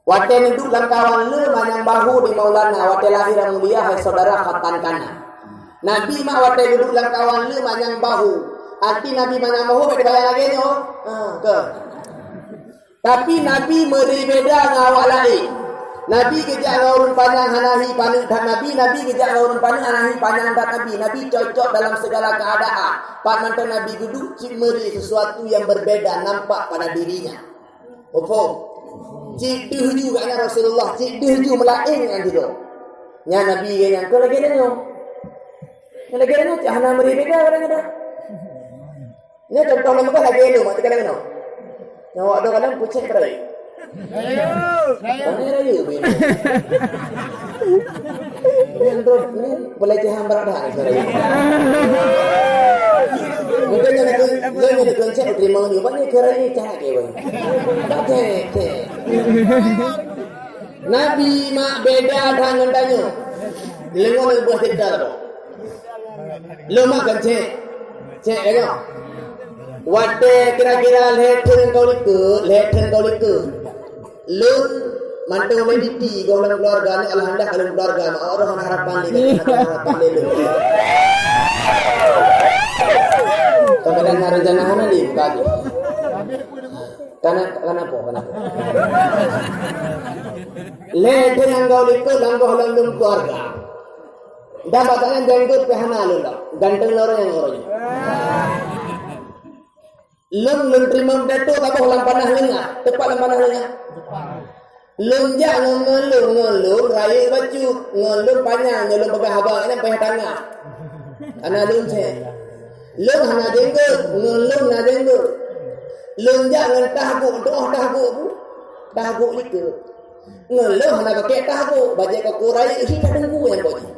Watèe neuduek lam kawan le manyang bahu di Maulana, watèe lahé nyang mulia hai saudara khatan kana. Nabi mak watèe geuduek lam kawan le manyang bahu. Arti Nabi manyang bahu bèk teubayang lagèe nyoe. Ha, ke. Tapi Nabi meuri beda ngon awak laén. Nabi geujak ngon ureueng panyang hana hi paneuk that Nabi, Nabi geujak ngon ureueng panyang hana hi panyang that Nabi. Nabi cocok dalam segala keadaan. Pat mantong Nabi geuduek cit meuri sesuatu yang berbeda nampak pada dirinya. Muphom? Cit deuh ju gobnyan Rasulullah, cit deuh ju meulaén ngon sidroe. Nyan Nabi geuh nyan, kon lagèe nyoe. Kon lagèe nyoe, cit hana meuri beda kadang-kadang. Nyoe contoh lom lagèe nyoe, mak teuka nyoe. Nyoe awak dua kadang pucet berai. Rayeuk. Rayeuk. Rayeuk, bin. Nyan tu, ni pelecehan berat dah ni, saudara. Mungkin yang aku, yang aku cek terima ni, banyak kerana cak ke, bang. Tak cek, cek. Nabi mak beda that ngon tanyoe. Deungoe lé buah cerita tu. Lôn mak kan cek. Cek, ya, kan? Watèe kira-kira lhèe thon ka u likôt, lhèe thon ka u likôt. Lôn mantong lé diti goh lam keuluwarga nyoe, alhamdulillah, ka lôn keuluwarga, mak roh hana harapan lé, hana harapan lé lôn. Kadang-kadang na rencana hana lé, buka tu. Kana, kana po, kana po. Lé teuh nyang goh likôt lam goh lom lôn keuluwarga. Dan bak nyan janggut pih hana lôn lom. Ganteng loreng nyang uroe nyoe. Lôn, lôn teurimong pidato saboh lam panah leungah, teupat lam panah leungah. Lôn jak ngon, ngon lôn, ngon lôn rayeuk bacut, ngon lôn panyang, ngon lôn peugah haba nyan payah tangah. Hana lôn cek. Lôn hana janggut, ngon lôn na janggut. Lôn jak ngon tah gok, tu'oh tah gok bu. Tah gok likôt. Ngon lôn hana pakèk tah gok, bajèe koko rayeuk hi ka teungku nyang boh jih.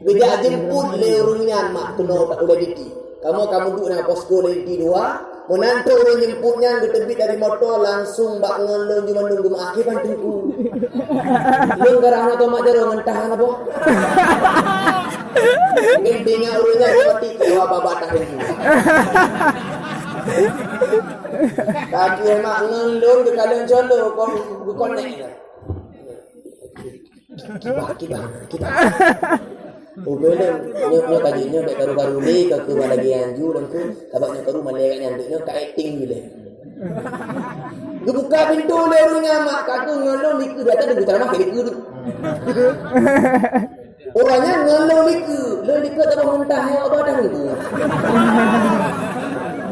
Geujak jemput lé ureueng nyan mak keunoe bak ulèe diti. Kamoe ka meuduek lam posko lé diti dua, meunan trok ureueng jemput nyan geuteubiet dari moto langsung bak ngon lôn ju mandum geumeu'ah kiban teungku. Lôn ka rhah na tomat jaroe ngon tah na boh. Inti nyan ureueng nyan mati keu babah tah teungku. Tapi mak ngon lôn geukalon colo kon geukonek. Kiban, kiban, kiban. Ubé lé, nyoe, nyoe ka jeuet nyoe bèk karu-karu lé, ka keu lagèe nyan ju lôn keu, sabab nyoe karu malèe nyan deuek nyoe ka akting ju lé. Geubuka pintoe lé ureueng nyan mak, ka keu ngon lôn dikeue, ata deuh geuceramah ka dikeue deuh. Ureueng nyan ngon lôn dikeue, lôn dikeue saboh ngon tah nyoe, abah tah ngon.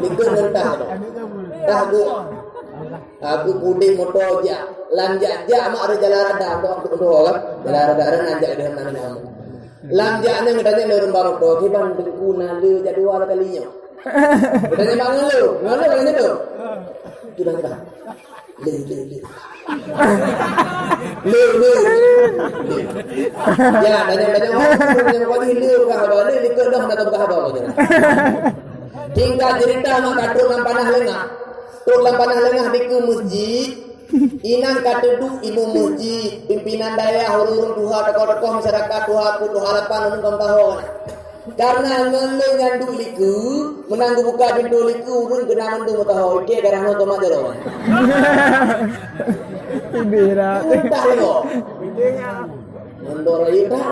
Dikeue ngon tah tu. Tah gok. Aku pudek moto jak. Lam jak-jak mak ada jalan rada. Aku, aku, aku, kan? Jalan rada ada nan jak dia nan nama. Lam jak ni katanya lorong baru tu. Kiban teungku na le jak dua kali nyo. Katanya mak ngeluh. Ngeluh katanya tu. Sudah, sudah. Le, le, le. Le, le, le. Ya, tanya, tanya orang, tanya orang ni, le, bukan haba, le, le, ke dah, nak bukan haba, macam mana? Singkat cerita, mak ka trok lam panah leungah. Trok lam panah leungah di ke masjid. Inan ka teuduek imum masjid, pimpinan dayah, ureueng-ureueng tuha, tokoh-tokoh masyarakat, tuha aku, tuha lapan, ureueng kaum tahu. Karena ngon lé nyan duek likeu, meunan geubuka pintoe likeu, ureueng keunan mandum meutuha, oke, darah nyoe tomat jaroe. Idéh dah. Udah lo. Mandor ayu dah.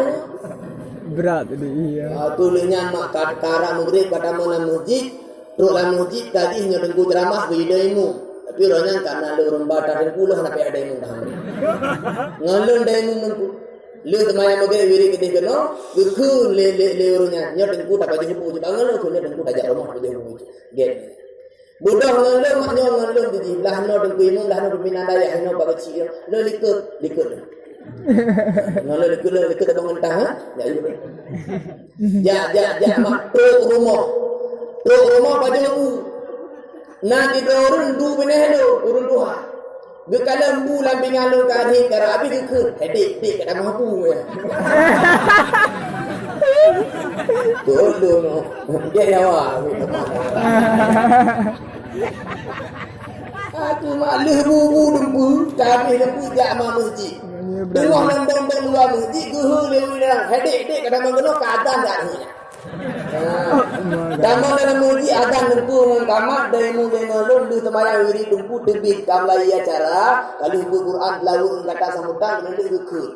Berat tadi, iya. Ah, tu lé nyan mak ka-, karab maghrib ka tamong lam masjid, trok lam masjid tadi nyoe teungku ceramah beu idéh imum. Tapi uroe nyan karena lé ureueng ba ta teungku lôn hana payah idéh imum dah. Ngon lôn idéh imum teungku. Lheueh seumayang maghrib wirit keudeh keunoe, geukheun lé, lé, lé ureueng nyan, "Nyoe teungku tapajoh bu, jibangon lôn kheun nyoe teungku tajak rumoh tapajoh bu." Gét. Beudôh ngon lôn, mak nyoe ngon lôn di jih, blah nyoe teungku imum, blah nyoe pimpinan dayah, nyoe pak keuchik nyoe. Lôn likot, likot. Ngon lôn likot, lôn likot abang mentah, ha? Ya, ya. Jak, jak, jak, mak trok rumoh. Trok rumoh pajoh bu. Na sidroe ureueng duek binéh lôn, ureueng tuha. Geukalon bu lam pingan lôn ka rhit, ka rhot, abéh geukheun, "Hei, dik, dik, ka tamah bu, ya." Tolong, dia nyawa. Aku mak lheueh bu-bu teungku, ka abéh teungku jak ma masjid. Teungoh lam dong-dong luwa masjid, geuhôi lé ureueng, "Hei, dik, dik, ka tamah keunoe, ka adan dak?" Tamong dalam masjid adan teungku ngon kamat, dari mulia ngon lôn lheueh teumayang wirit teungku teubiet ka meulayeue acara, ka lheueh beuet Quran teulaweuek ngon kata sambutan, keuneuk lheueh geukheun.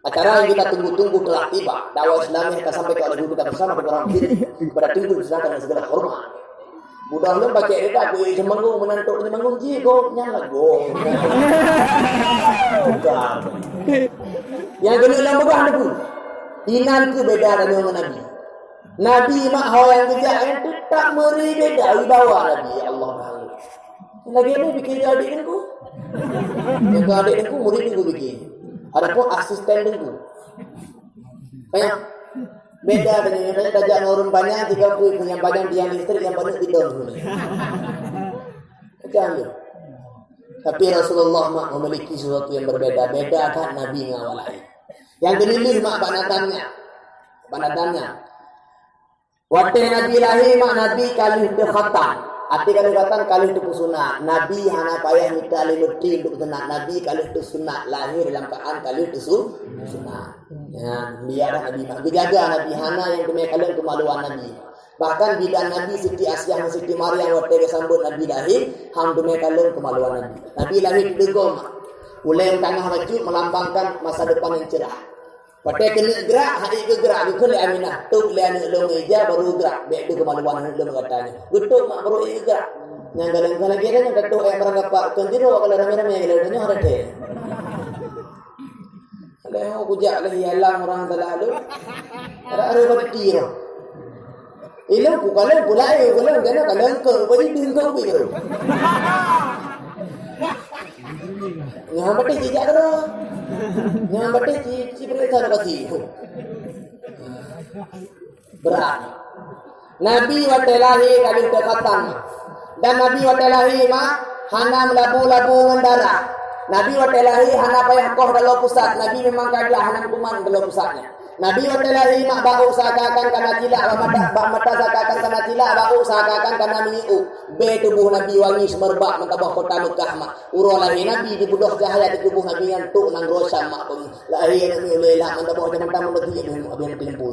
Acara yang kita tunggu-tunggu telah tiba. Dakwah Islam yang kita sampaikan oleh guru kita bersama kepada hadirin kepada teungku dipersilakan dengan segala hormat. Budak lôn pakai reda, aku isi manggung, menantu isi manggung, jigo, nyan lagu. Bukan. Yang kena dalam pegang teungku. Inan keu beda dan ngon Nabi. Nabi mak hawai nyang geujak nyan teutap meuri beda wibawa Nabi, ya Allah Taala. Lagèe nyoe pike adik teungku. Nyang adik teungku murit teungku pike. Adapun asisten teungku. Payah. Beda dengan yang tajak ngon ureueng panyang, tiga puluh nyang panyang tiang listrik, nyang paneuk bidon. Macam tu. Tapi Rasulullah mak memiliki sesuatu yang berbeda. Beda that Nabi ngon awak laén. Nyang keulilih mak bak Nathan nyan. Bak Nathan nyan. Watèe Nabi lahé mak Nabi ka lheueh teukhatam. Arti ka lheueh khatam ka lheueh teupeusunat. Nabi hana payah mita lé leuti untuk sunat. Nabi ka lheueh teusunat. Lahé dalam keuadaan ka lheueh teusu-, teusunat. Ya, mulia dah Nabi mak. Geujaga Nabi hana nyang teumè kalon keumaluan Nabi. Bahkan bidan Nabi Siti Asiah ngon Siti Maryam watèe geusambot Nabi lahé, han teumè kalon keumaluan Nabi. Nabi lahé teudeugoe mak. Ulèe tangah bacut melambangkan masa depan yang cerah. Watèe keuneuk grak, han ék geugrak, geukheun lé Aminah, "Tôb lé aneuk lôn ija, baru grak, bèk deuh keumaluan aneuk lôn gata nyoe." Geutôb mak baru ék geugrak. Nyang galeng-galeng lagèe nyan, ka tôb ayam barang gapak, kon jinoe kalau ramè-ramè, kalau tanyoe hana thèe. Lheuh kujak lé ialah ureueng salah lôn. Ada, ada bak ti roh. Ilôn kukalon pulai, kulôn kena kalon keu beri dingkong biru. Nyan batai jijak keudroe. Nyan batai ji, ji peuriksa lokasi. Berat. Nabi watèe lahé ka lheueh teukhatam. Dan Nabi watèe lahé mak hana meulabu-labu ngon darah. Nabi watèe lahé hana payah koh daloe pusat. Nabi memang ka glah hana meukuman daloe pusat nyan. Nabi watèe lahé mak bak ôk seakan-akan kana cilak, bak mata, bak mata seakan-akan kana cilak, bak ôk seakan-akan kana minyeuk ôk. Bèe tuboh Nabi wangi seumeureubat meutabah kota Meukah mak. Uroe lahé Nabi dibeudôh cahya di tuboh Nabi nyan trôk nanggroe Syam mak. Lahé Nabi ulèe lah meutabah jameun tamu lagèe abéh, abéh meuteumpu.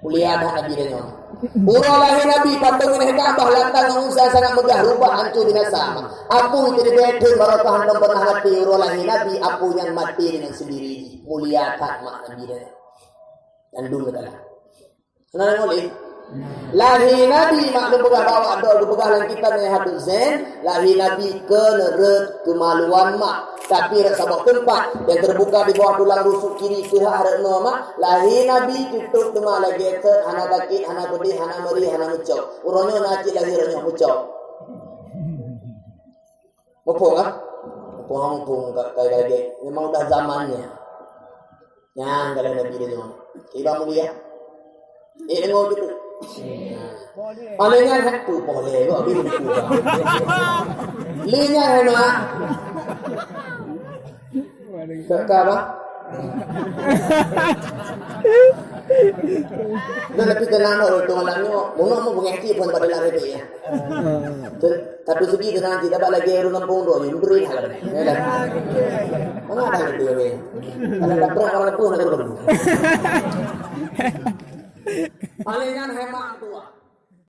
Mulia that Nabi tanyoe. Uroe lahé Nabi, patong ngon Ka'bah lantang ngon unsa sangat meugah, rubah hancô binasa. Apui teudeubèe theun barokah hana pernah maté. Uroe lahé Nabi, apui nyan maté deungon seundiri jih. Mulia that mak Nabi tanyoe. Nyan dum keulah. Seunang ulèe. Lahé Nabi mak lôn peugah bak awak droe, geupeugah lam kitab Nihayatuz Zain, lahé Nabi keu neureuek keumaluan mak. Tapi rot saboh teumpat nyang teubuka di bawah tulang rusuk kiri teuhah rot noe mak, lahé Nabi teutôb teuma lagèe thot, hana sakét, hana peudeh, hana meuri, hana meucok. Uroe nyoe na cit lahé uroe nyoe meucok. Muphom, ah? Muphom, muphom, ka, ka, ka, ka. Memang udah zamannya. Nyan kalau Nabi dia nyoe. Iba mulia. Eh, deungoe gitu. Paléng nyan hai peue poleh kok bingung tu. Lé nyan hai mak. Ka, ka bah? Nah, tapi tenang dah, tu malam ni. Mono mau pengaji pun pada lari dia. Satu segi tenang, kita dapat lagi orang kampung tu, yang beri hal ni. Ya dah. Mana ada itu ni? Kalau tak pernah orang tu nak terus. Paléng nyan hai mak tua.